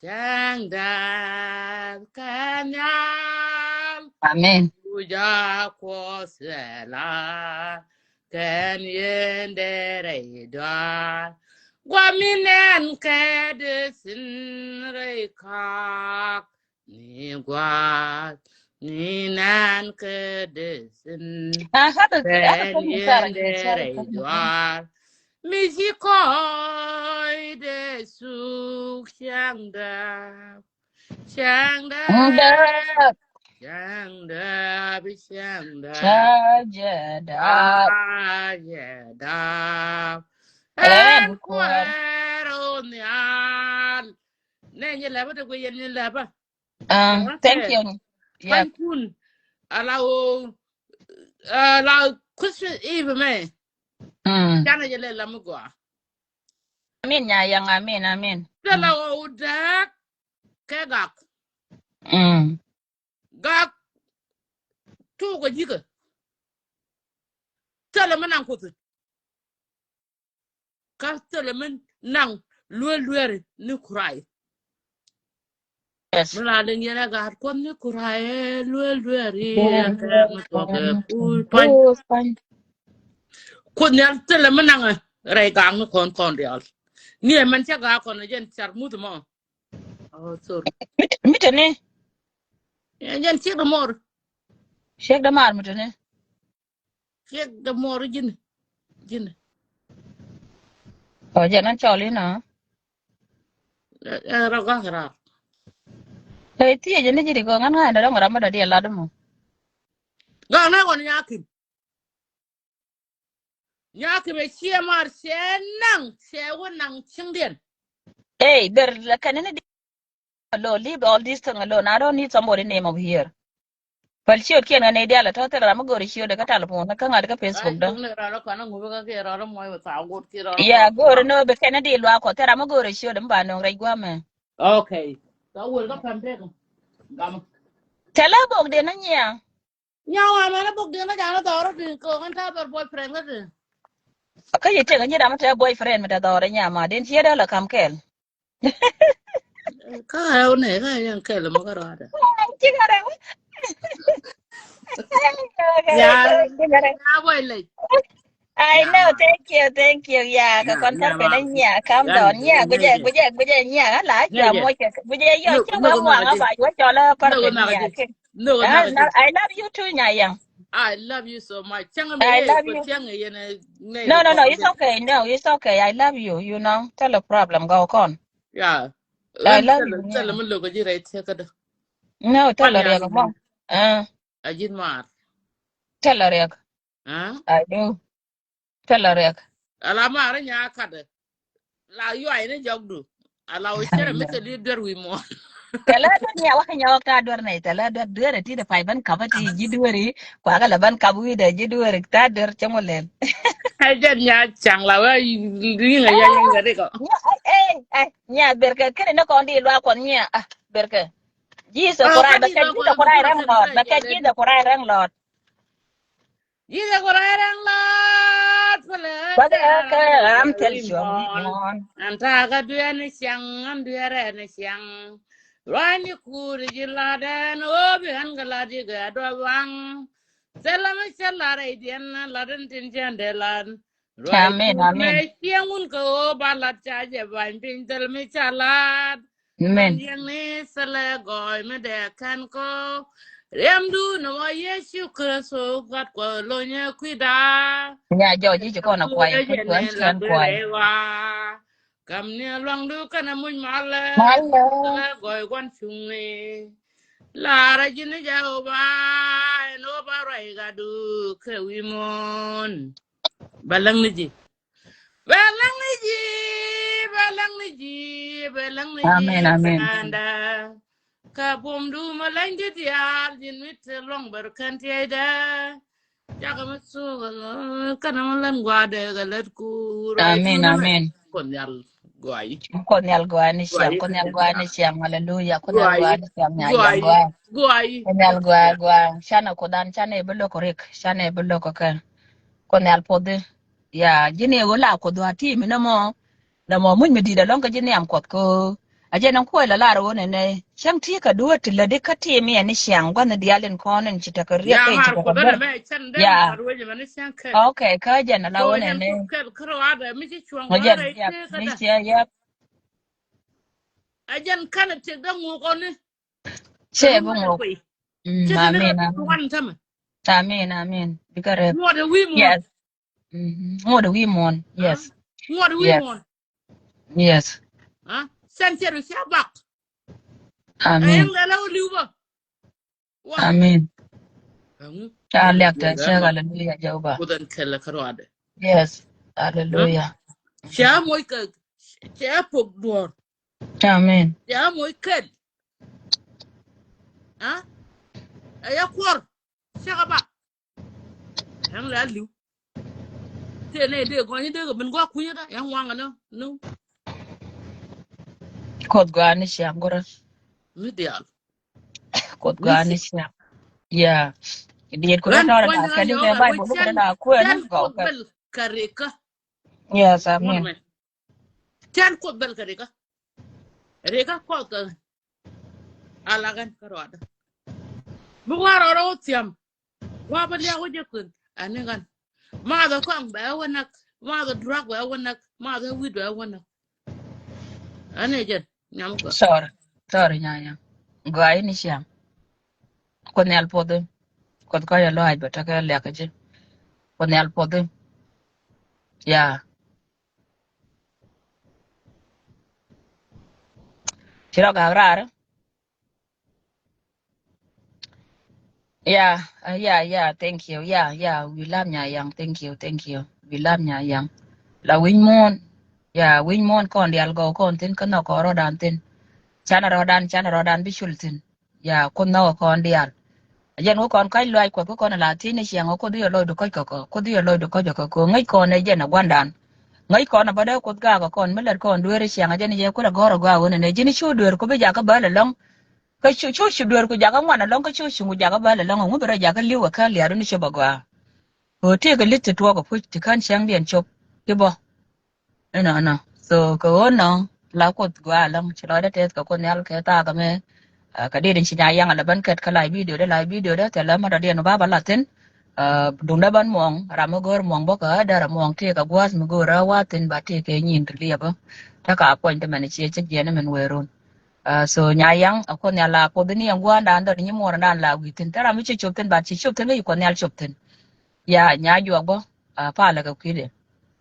Cäŋ däär kɛ nhial. Amen. Kuja Kuɔth thilɛ kɛn yen dee rɛy duaar. Guami nɛn kɛ dee thin rɛy kak. Ni gua̱a̱th ni nan kä dee thin. Kɛn yen dee rɛy duaar. Mi ci kɔy dee suk cäŋ däär. Cäŋ däär. Cäŋ däär. Cäŋ däär. Cäŋ däär. Ɛn kuäär o nhial. Nɛ nyɛ lɛpä te guic yɛn nyɛ lɛpä. Thank you. Pankun. Ala o, ala Christmas Eve mɛ. Canɛ jɛ lɛ lam gɔa. Amin nya yaŋ, amin, amin. Tɛ la o däk kɛ gak. Gak. Tuukɛ ji̱kä. Thilɛ mi naŋ Kuoth. Kä thilɛ mi naŋ luel luɛɛri ni kuray. Mi la liŋ yɛn ɛ gaat Kuɔth ni kuray ɛ luel luɛɛri ɛ kɛ mi tuɔk ɛ puul pa̱ny. Kuoth Nhial thilɛ mi naŋ ɛ rɛy gaak ni kɔn kɔn diaal. Ni ɛ mɛn cä gaak kɔn ɛ jɛn car muth mɔ. Oh, sorry. Mi te ni. Ɛ jɛn ciek dɛ mɔr. Ciek dɛ mar mi te ni. Ciek dɛ mɔr ji̱n. Ji̱n. Ɔ jɛn an cɔl inɔ. Ɛ rɔ gak rar. Ɛ thiec ni ji̱ ri gɔŋ an ŋa̱c dɛ dɔŋ ram mi dɔ diɛ lat mɔ. Gak nɛ kɔn nyakim. Nyakim ɛ ciɛ mar ciɛ naŋ ciɛ wä naŋ cieŋdiɛn. Ey, ber la kɛn ni di alone. Leave all this thing alone. I don't need somebody name over here. Päl ciöt kiɛn kä nɛy diaal a tɔ̱ thil ram mi go̱o̱ri ciöt kä telephone kä ŋa̱t kä Facebook dä. Yeah, go̱o̱ri nɔ bi kɛn di luaak kɔ thil ram mi go̱o̱ri ciöt mi ba nöŋ rɛc gua̱mɛ. Okay. Tɛ lɛ bok diɛn ni nyiaŋ. Nyawa mɛn a bok diɛn a jana dhɔr a di̱n kok an ta dhɔr boyfriend kä di̱n. Kä yi tiɛŋ a nyi ram a tɛ boyfriend mi tɛ dhɔr a nyama diɛn ciɛ dee la kam kɛl. Kä a wä nɛ kä a yɛn kɛl mɔ kä rɔada. Ci kä rɛw. Ya boy lɛ. I know, thank you, thank you. Yeah, ka kɔn tar kɛn nyia, calm down. Nyia, gujɛ, gujɛ, gujɛ, nyia. Ala jua moc kɛ, gujɛ yɔ, cɛ wɛ muaŋ aba, wɛ cɔl a par kɛ nyia. I love you too, Nyayang. I love you so much. I love you. No, no, no, it's okay. No, it's okay. I love you, you know. Tell a problem, go on. Yeah. I love you. Tell a mi look at you right here. No, tell a riak mɔ. Uh. I did mar. Tell a riak. Huh? I do. Thilɛ riɛk. Ala marä nya ka̱dɛ. La yuay ni jɔkdu. Ala wä cärɛ mi thil i̱ duer wi̱i̱ muɔ̱ɔ̱n. Thilɛ duer nya wä kä nya wä ka duer nɛy thilɛ duer duer ɛ ti dɛ pay bän ka̱pä ti ji̱ duer i̱ kuakä lɛ bän ka̱p wi̱i̱ dɛ ji̱ duer i̱ ta̱a̱ duer cäŋ wä lɛl. Ɛ jɛn nya ca̱ŋ la wä ri̱ŋ ɛ yɛ yɛn kɛ rikɔ. Nya ɛ ɛ nya berkɛ kɛnɛ ni kɔn di luaak kuɔth nya a berkɛ. Jesus Christ bɛ kɛ Jesus Christ rɛŋ lɔt bɛ kɛ Jesus Christ rɛŋ lɔt. Yidɛ ku rɛy rɛŋ laat pälɛ. Bäkɛ kɛ ram thil cuɔ̱ŋ muɔ̱ɔ̱n. Ɛn ta̱a̱ kä dueeni ciaŋ ɛn dueerɛ ni ciaŋ. Rua̱a̱ni kuuri ji̱ la̱t ɛn ɣöö bi ɛn kɛ la̱t ji̱ kɛ duɔ̱p waŋ. Thilɛ mi cä la̱t rɛydiɛn la̱t ɛn tin cä ɛn dee la̱t. Rua̱a̱ni kuuri mɛ ciaŋ wun kɛ ɣöö ba la̱t ca jɛ ba̱ny piny thilɛ mi cä la̱t. Amen. Yɛn ni thilɛ gɔɔy mi dee kɛn kɔ. Riɛmdu ni wä Yecu Kritho Gua̱t Kuɔth lonyɛ kui̱da. Nya jɔɔc ji̱ ci kɔn a kuay kui̱ kuɛn ciɛn kuay. Kam ni luaŋdu kɛn a muc malɛ. Malɛ. Thilɛ gɔɔy gua̱n cuŋni. Lar a ji̱n ni Jehova ɛn ɣöö ba ruac gatdu kɛ wi̱i̱ muɔ̱ɔ̱n. Ba läŋ ni ji̱. Bɛ läŋ ni ji̱, bɛ läŋ ni ji̱, bɛ läŋ ni ji̱. Amen, amen. Kanda. Kä buɔ̱mdu ma läny ti diaal ji̱n mi te luɔ̱ŋ bär kän tiɛɛcdɛ. Cakɛ mi thuk ɛ lɔ känɛ mi län gua̱a̱dɛ kɛ lät kuur. Amen, amen. Kuoth Nhial guay. Kuoth Nhial guay ni ciaŋ, Kuoth Nhial guay ni ciaŋ, hallelujah. Kuoth Nhial guay ni ciaŋ, Nya Yaŋ guay. Guay. Kuoth Nhial guay, guay. Canɛ Kuoth an, canɛ bi lo̱k rik, canɛ bi lo̱k kɛ. Kuoth Nhial puɔthi. Ya, ji̱n i̱ ɣöö la Kuoth ɣöö a ti̱i̱ mi nɔmɔ. Nɔmɔ muc mi di̱i̱t ɛlɔ̱ŋ kä ji̱ nhiam Kuɔth kä. A jɛn ɛn kuɔy la lar ɣöö nɛnɛ. Cäŋ ti̱i̱ kä dueet ti lätdi kä ti̱i̱ mi ɛn ni ciaŋ gua̱n ni diaal in kɔn in ci tekɛ riɛk in ci tekɛ bär. Ya. Okay, kä jɛn ala ɣöö nɛnɛ. Ŋa jɛn, yep, mi ciɛ, yep. A jɛn kanɛ tiɛk dä ŋuk ɔni. Cɛ bi ŋuk. Mm, amen, amen. Amen, amen. Bikɛ rɛp. Ŋuɔt ɛ wi̱i̱ muɔ̱ɔ̱n. Yes. Mm-hmm. Ŋuɔt ɛ wi̱i̱ muɔ̱ɔ̱n. Yes. Ŋuɔt ɛ wi̱i̱ muɔ̱ɔ̱n. Yes. Cɛn cɛ ri cia bak. Amen. Ɛn lɛlɛ wä li̱w bä. Amen. Ca liak tɛ cɛ, hallelujah, Jehovah. Kuoth ɛn kɛl kä ruaadɛ. Yes. Hallelujah. Ca moc kɛ, ca pok duɔ̱ɔ̱r. Amen. Ca moc kɛl. Ɛ ya kuɔr. Cakɛ bak. Ɛn la li̱w. Tëë nɛ dee gɔny dee kɛ ben gɔaa kunyä da. Ɛn waŋ ɛnɔ. No. Kuoth gɔaa ni ciaŋ gɔrä. Mi diaal. Kuoth gɔaa ni ciaŋ. Yeah. Diet ku dee tɔrɛ na kɛ di kɛ Bible ku dee na kuɛn gɔw kɛ. Kɛ rikä. Yes, amen. Cɛn Kuoth bɛl kɛ rikä. Rikä Kuɔth kɛ. Ala ɣän kä ruaadä. Mi wa rɔɔdä wä thiam. Wa bä liak wä jɛ kuën. Ani ɣän. Mathɛ kɔaŋ bɛ wä näk. Mathɛ durak bɛ wä näk. Mathɛ wi̱i̱ bɛ wä näk. Ani jɛn. Nyam kɔ. Sorry. Sorry, Nya Yaŋ. Gɔaa in ni ciaŋ. Kuoth Nhial puɔthi. Kuoth kɔc a lɔaac bɛ tekɛ liak kä ji̱. Kuoth Nhial puɔthi. Yeah. Ci rɔ gak raar. Yeah, uh, yeah, yeah, thank you. Yeah, yeah, we love Nya Yaŋ. Thank you, thank you. We love Nya Yaŋ. La wi̱ny muɔ̱ɔ̱n. Yeah, wi̱ny muɔ̱ɔ̱n kɔn diaal gɔw kɔn thi̱n kä nhɔk kɔn rɔɔdan thi̱n. Canɛ rɔɔdan, canɛ rɔɔdan bi cul thi̱n. Ya, Kuoth nhɔkɛ kɔn diaal. Jɛn wä kɔn ka̱c luaac Kuɔth kä kɔn ala thiec ni ciaŋ ɔ Kuoth i̱ ɛ lɔcdu kɔc kɔkɔ, Kuoth i̱ ɛ lɔcdu kɔc kɔkɔ, kɛ ŋäc kɔn ɛ jɛn ɛ gua̱ndan. Ŋäc kɔn ɛ bä dee Kuoth gaak ɛ kɔn mi lät kɔn dueeri ciaŋ ɛ jɛn ɛ jɛ kulɛ gɔ̱r ɛ gɔaa ɣöö nɛnɛ ji̱n cu dueerku bi jakä bäl ɛlɔ̱ŋ. Kä cu, cu, cu dueerku jakä ŋuan ɛlɔ̱ŋ, kä cu cuŋku jakä bäl ɛlɔ̱ŋ, ɛŋu bi rɔ jakä li̱w ɛ kä lia̱a̱du ni cop ɛ gɔaa. Ɣöö tëëkɛ li̱th ti tuɔɔk ɛ puc ti kän cäŋdiɛn cop ti bä. Inɔnɔ. So kɛ ɣöö nɔ la Kuoth gɔaa ɛlɔ̱ŋ, ci lɔcdä tɛth kɛ Kuoth Nhial kɛ thaak ɛmɛ. Ah, kɛ dit in ci Nya Yaŋ ala bän kɛt kä live video dä, live video dä thilɛ mɛ dɔ̱diɛn ba ba la̱th thi̱n. Ah, duundä bän muɔ̱ɔ̱ŋ, ram mi go̱o̱r muɔ̱ɔ̱ŋ bä kɛ däär muɔ̱ɔ̱ŋ tëëkɛ gua̱a̱th mi go̱o̱r a wa̱a̱ thi̱n ba tëëkɛ nyin kɛ liɛpä. Tekɛ a puɔ̱ny ti mɛn ciɛ cä jiɛn min wëë run. Ah, so Nya Yaŋ, a Kuoth Nhial la puɔth ni ɛn gua̱a̱ndan dɔ̱diɛn nyi muɔ̱ɔ̱rdan la wi̱i̱ thi̱n. Te ram mi ci cop thi̱n, ba ci cop thi̱n kä ci Kuoth Nhial cop thi̱n. Ya, Nya Juɔk bä, ah, palä kɛ kui̱dɛ.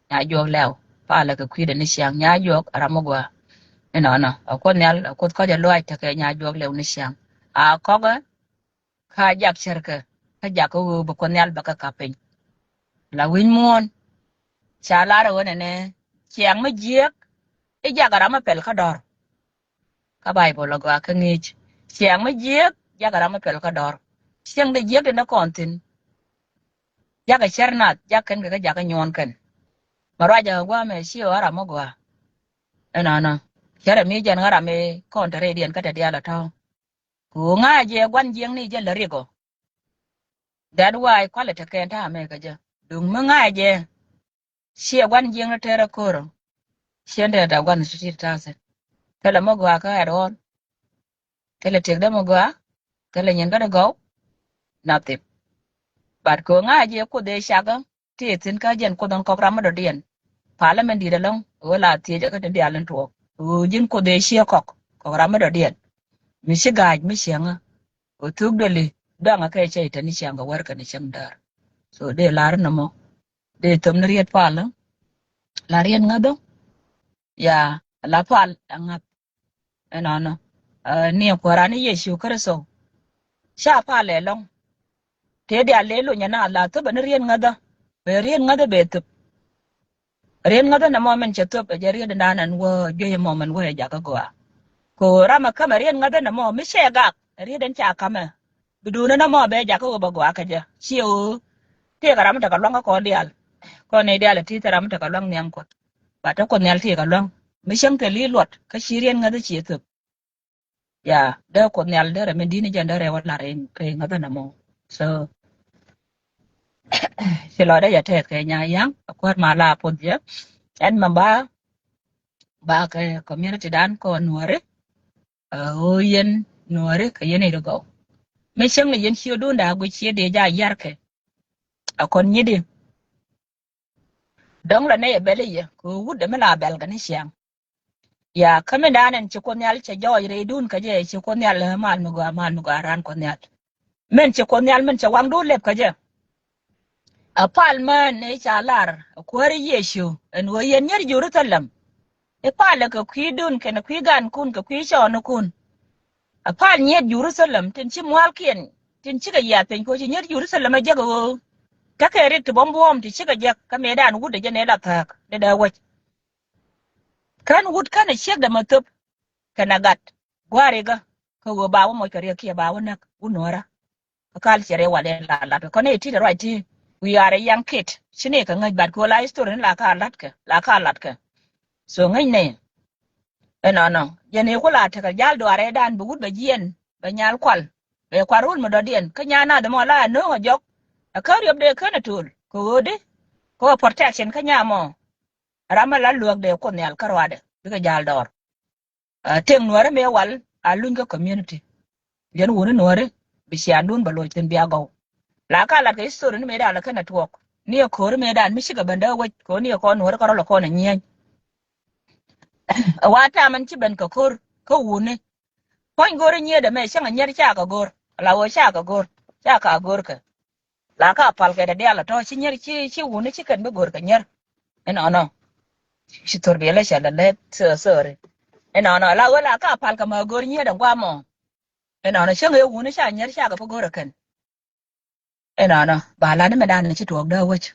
Nya Juɔk lɛw, palä kɛ kui̱dɛ ni ciaŋ. Nya Juɔk ram mi gɔaa. Inɔnɔ, a Kuoth Nhial, a Kuoth kɔc a luaac tekɛ Nya Juɔk lɛw ni ciaŋ. A kɔkɛ, kä jak cärkɛ, kä jakä ɣöö bɛ Kuoth Nhial bɛ kɛ kap piny. La wi̱ny muɔ̱ɔ̱n, ca lar ɣöö nɛnɛ, ciaŋ mi jiääk, i̱ jakɛ ram mi pɛl kä dɔ̱r. Kä Baibol a gɔaa kä ŋi̱i̱c. Ciaŋ mi jiääk, jakɛ ram mi pɛl kä dɔ̱r. Ciaŋ dee jiääk tin dee kɔn thi̱n. Jakɛ cär nath, jak kɛn kɛ kä jakä nyuɔ̱ɔ̱n kɛn. Ma ruacä ɣä gua̱a̱mɛ ci ɣä ram mi gɔaa. Ɛnɔnɔ. Cärɛ mi jɛn ɣä ram mi kɔn te rɛydiɛn kä te diaal ɛ tɔ̱. Ku ŋa̱cɛ jɛ gua̱n jiäkni jɛ lä riɛk ɔ. That why quality kɛn ta̱a̱ mɛ kä jɛ. Duŋ mi ŋa̱cɛ jɛ. Ciɛ gua̱n jiäkni tɛrɛ ko̱rä. Ciɛ ndɛ da gua̱n ti ti ta̱a̱ sɛ. Thilɛ mi gɔaa kä at all. Thilɛ tëkdä mi gɔaa. Thilɛ nyin kä dee gɔw. Nothing. But kɛ ŋa̱cɛ jɛ Kuoth ëë cakä. Ti thi̱n kä jɛn Kuoth ɛn kɔk ram mi dɔ̱diɛn. Palä mɛn di̱i̱t ɛlɔ̱ŋ ɣöö la thiecä kä ti diaal in tuɔɔk ɣöö ji̱n Kuoth ëë ciɛ kɔk. ɔ ram mi dɔ̱diɛn. Mi ci ga̱a̱c mi cieŋä. Ɔ thuk deli dɔaŋä kɛ cɛ itɛni cieŋ kɛ wär kɛn cieŋ däär. So dee lar nɔmɔ. Dee thöm ni riet palä. La riet ŋäthä. Ya la pal aŋath. Ɛnɔnɔ. Ni kuäran ni Yecu Kritho. Ca pal ɛlɔŋ. Tëë diaal lee luny ɛna la thöp ɛn riet ŋäthä. Bɛ riet ŋäthä bɛ thöp. Riet ŋäthä nɛ mɔ min cɛ thöp ɛ jɛ riet ɛnan ɛn wä juey ɛmɔ min wä ɛ jakä gɔaa. Ko ram ɛ kämɛ riet ŋäthä nɛ mɔ mi cɛ gak ɛ riet ɛn ca kamɛ. Bi duunä nɛ mɔ bɛ jakä wä bɛ gɔaa kä jɛ ciɛ ɣöö. Tëëkɛ ram mi tekɛ luaŋ kä kɔn diaal. Kɔn ni diaal ɛ ti thil ram mi tekɛ luaŋ nhiam Kuɔth. Ba te Kuoth Nhial tëëkɛ luaŋ mi cäŋ thil i̱ luɔt kä ci riet ŋäthä ciɛ thöp. Ya dee Kuoth Nhial dee rɛ min di̱t ni jɛn dee rɛ wä lar rɛy ŋäthä nɛ mɔ. So ci lɔcdä jɛ tɛth kɛ nya yaŋ a kuäär ma la puɔth jɛ. Ɛn mɛ ba ba kɛ community dan kɔ nuɔri. Ɣöö yɛn nuɔri kɛ yɛn i̱ ri gɔw mi cäŋ ni yɛn ciö duun da guic ciö dee ja yarkɛ. A kɔn nyit i̱ dɔ̱ŋ la nɛy ɛ bɛl i̱ yɛ kɛ ɣöö wut dee mi la bɛl kɛ ni ciaŋ. Ya kä min da̱a̱n ɛn ci Kuoth Nhial cɛ jɔɔc rɛydun kä jɛ ci Kuoth Nhial, eh, mal mi gɔaa mal mi gɔaa raan Kuoth Nhial. Min ci Kuoth Nhial min cɛ waŋdun lɛp kä jɛ. A pal män ëë ca lar a kuäär Yecu ɛn ɣöö yɛn nyier Jerusalem. I̱ palɛ kɛ kui̱dun kɛnɛ kui̱ gankun kɛ kui̱ cɔɔnikun. A pal nyier Jerusalem tin ci mualkiɛn tin cikɛ yiath piny kɛ ɣöö ci nyier Jerusalem a jek ɣöö. Tekɛ rik ti buɔ̱m buɔ̱ɔ̱m ti cikɛ jek kä mëëdan wut ɛ jɛ nɛ la thääk ni dee wec. Kän wut känɛ ciekdɛ mɛ thöp kɛnɛ gat gua̱a̱r ikä kä ɣöö ba wä moc kɛ riɛk kiɛ ba wä näk wut nuäärä. Kä kal cɛ riɛk wal in la lat kɛ kɔn i̱ ti̱t ruac ti wi̱i̱ ar i̱ yaŋ kit ci ni kɛ ŋäc bat kɛ ɣöö la history ni la ka latkɛ la ka latkɛ. So ŋäc ni ɛnɔnɔ jɛn i̱ ku la tekɛ jal duaar i̱ dan bi wut bɛ jiɛn bɛ nyal kual bɛ kual rul mi dɔ̱diɛn kä nya nath ɛmɔ la ɛ no̱o̱ŋ ɛ jɔk. Ɛ kä riɔp dee kän ɛ to̱l kɛ ɣöö di kɛ ɣöö protection kä nya mɔ. Ram mi la luäk dee Kuoth Nhial kä ruaadɛ bikɛ ja̱l dɔɔr. Tëŋ nuääri mëë wal a luny kä community. Yɛn wuni nuääri bi ciaandun bɛ loc thi̱n bia gɔw. La ka lat kɛ history ni mëëdan la kɛn a tuɔɔk ni ɛ ko̱ri mëëdan mi cikɛ ben dee wec kɛ ni ɛ kɔn nuääri kä rɔl ɛ kɔn ɛ nyieny. Ɛ wa tam ɛn ci ben kɛ ko̱r kä wuni. Puɔ̱ny go̱r i̱ nyiet ɛmɛ cäŋ ɛ nyiet cakɛ go̱r la wä cakɛ go̱r cakɛ go̱r kɛ. La ka pal kɛ dɛ dial a tɔ ci nyier ci ci wuni ci kɛn bi go̱r kɛ nyier. Inɔnɔ ci thor bi lɛ cɛ lɛ lɛ thori. Inɔnɔ la wä la ka pal kɛ ma go̱r nyier dɛ guamɔ. Inɔnɔ cäŋ ɛ wuni ca nyier cakɛ bi go̱r kɛn. Inɔnɔ ba la ni mɛ dan ci tuɔk dee wec.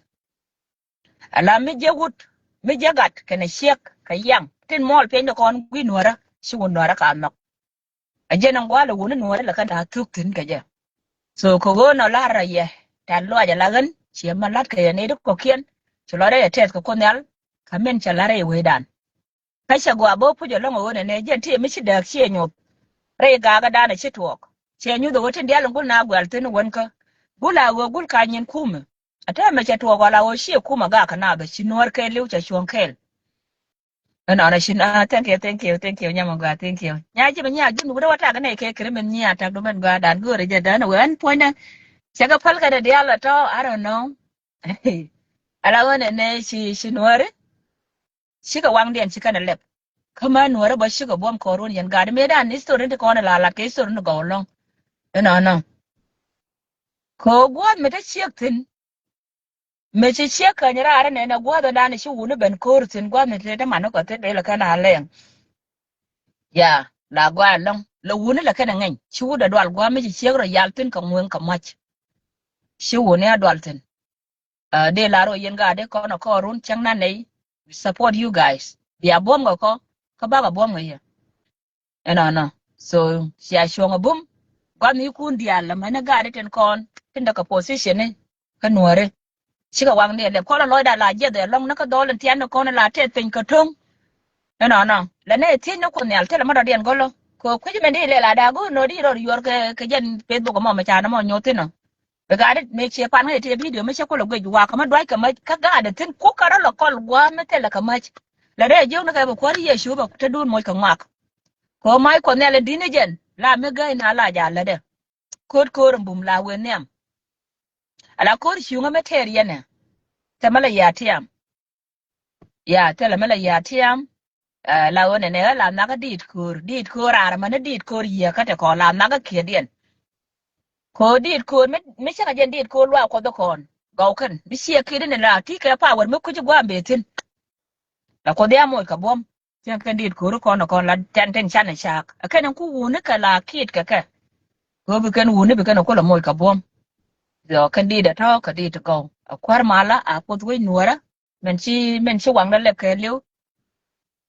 Ala mi jɛ wut mi jɛ gat kɛnɛ ciek kɛ yaŋ tin muɔl piɛny dɛ kɔn gui nuɔrä ci wun nuɔrä ka nhɔk. A jɛn ɛn gua̱a̱l ɛ wuni nuɔ̱ɔ̱ri lɛ kɛn ta̱a̱ thuk thi̱n kɛ jɛ. So kɛ ɣöö nɔ la̱r rɔ yɛ tɛ̈th lɔaac ala ɣän ciɛ mɛ la̱t kɛ yɛ nɛy ti kɔ̱kiɛn. Ci lɔcdä yɛ tɛth kɛ Kuoth Nhial. Kä min cɛ la̱r rɛy wecdan. Kä cɛ gɔaa bä puc ɛlɔ̱ŋ ɛ ɣöö nɛnɛ jɛn ti mi ci dääk ciɛ nyuth. Rɛy gaakädan ɛ ci tuɔɔk ciɛ nyuth ɛ ɣöö tin diaal in gul na guɛl thi̱n wänkä. Gul a ɣöö gul ka nyin kumɛ. A täämɛ cɛ tuɔɔk ɣɔl a ɣöö ciɛ kumɛ gaakä naath ɛ ci nuäär kɛɛliw cɛ cuɔ̱ŋ kɛɛl. Ɛnɔnɔ cin a thank you thank you thank you nyamɔ gɔaa thank you. Nya ji̱ mi nya ji̱ mi wut a wä tak nɛ kɛ kiri min nya tak du min gɔaa dan go̱o̱rɛ jɛ dan wee ɛn puɔ̱nydɛ. Cɛ kɛ päl kɛ dɛ diaal a tɔ I don't know. Ala wä nɛ nɛ ci ci nuɔri. Cikɛ waŋdiɛn ci kɛn a lɛp. Kä ma nuɔri bä cikɛ buɔm kɔr wun yɛn gat mëë dan history ti kɔn a la lat kɛ history ni gɔw lɔŋ. Ɛnɔnɔ. Kɛ gua̱a̱th mi te ciek thi̱n. Mëë ci ciek käny raar inɛn ɛ gua̱a̱th ɛ dan ci wuni ben ko̱o̱r thi̱n gua̱a̱th ni te te man ni kɔ thi̱n dee lɛ kɛn a lɛŋ. Ya la gua̱a̱th ɛlɔ̱ŋ lɛ wuni lɛ kɛn ɛ ŋɛny ci wut ɛ dual gua̱a̱th mi ci ciek rɔ yal thi̱n kɛ ŋueŋ kɛ muac. Ci wuni ɛ dual thi̱n. Dee la rɔ yɛn gaat dee kɔn ɛ kɔɔrun cäŋ na nɛy. We support you guys. Bia buɔ̱m kɛ kɔ kä bakɛ buɔ̱m kɛ yɛ. Ɛnɔnɔ. So cia cuɔ̱ŋ a bum. Gua̱th ni kun diaal la mɛn a gaat itin kɔn tin dɔk a position ni kä nuɔri. Cikɛ waŋ ni a lɛp kɔn a lɔcda la jiɛth ɛlɔŋ ni kä dhɔl in tian ni kɔn la tɛth piny kä to̱ŋ. Ɛnɔnɔ la nɛ thiec ni Kuoth Nhial thilɛ ma dɔ̱diɛn gɔlɔ kɛ kui̱c mɛn di lɛ la da go̱o̱r nɔ di rɔr yuɔr kɛ kɛ jɛn Facebook mɔ mɛ ca ni mɔ nyoth thin ɔ. Bi gaat it mëë ciɛ pan ŋäc ti video mi cä kulɛ guic wakä mi duackɛ mäc kä gaat it thi̱n kukɛ rɔ lɛ kɔl gua̱a̱m mi thilɛ kɛ mäc. Lɛ rɛy jiöknikɛ bi kuäär Yecu bɛ te duun moc kɛ ŋuak. Kɛ ɣöö mac Kuɔth Nhial ɛ di̱t ni jɛn la mi gäi na la ja̱ lätdɛ. Ko̱r ko̱r in bum la wen nhiam. Ala ko̱r cuŋä mi tɛɛr yɛn ɛ. Thɛmɛ lɛ yia tiam. Ya thilɛ mi lɛ yia tiam. Ɛ, la ɣöö nɛnɛ ɣä la nhak kä diit köör, diit köör raar mani diit köör yiëë kä te kɔn la nhak kä kiɛtdiɛn. Kɛ ɣöö diit köör mi, mi cä kɛ jɛn diit köör luaak Kuɔth kä kɔn gɔw kɛn mi ciɛ kiɛt in la ti kɛ power mi kuc gua̱a̱m bee thi̱n. La Kuoth ya moc kɛ buɔ̱m. Cieŋ kɛn diit köör kɔn kɔn la tɛn tin canɛ caak. Ɛ kɛn in ku wuni kɛ la kiɛt kɛ kɛ. Kɛ ɣöö bi kɛn wuni bi kɛn ku la moc kɛ buɔ̱m. Yɔ kɛn diit ɛ tɔ̱ kɛ diit gɔw. Ɛ kuäär malä a Kuoth wec nuɔrä. Min ci, min ci waŋdä lɛp kɛ li̱w.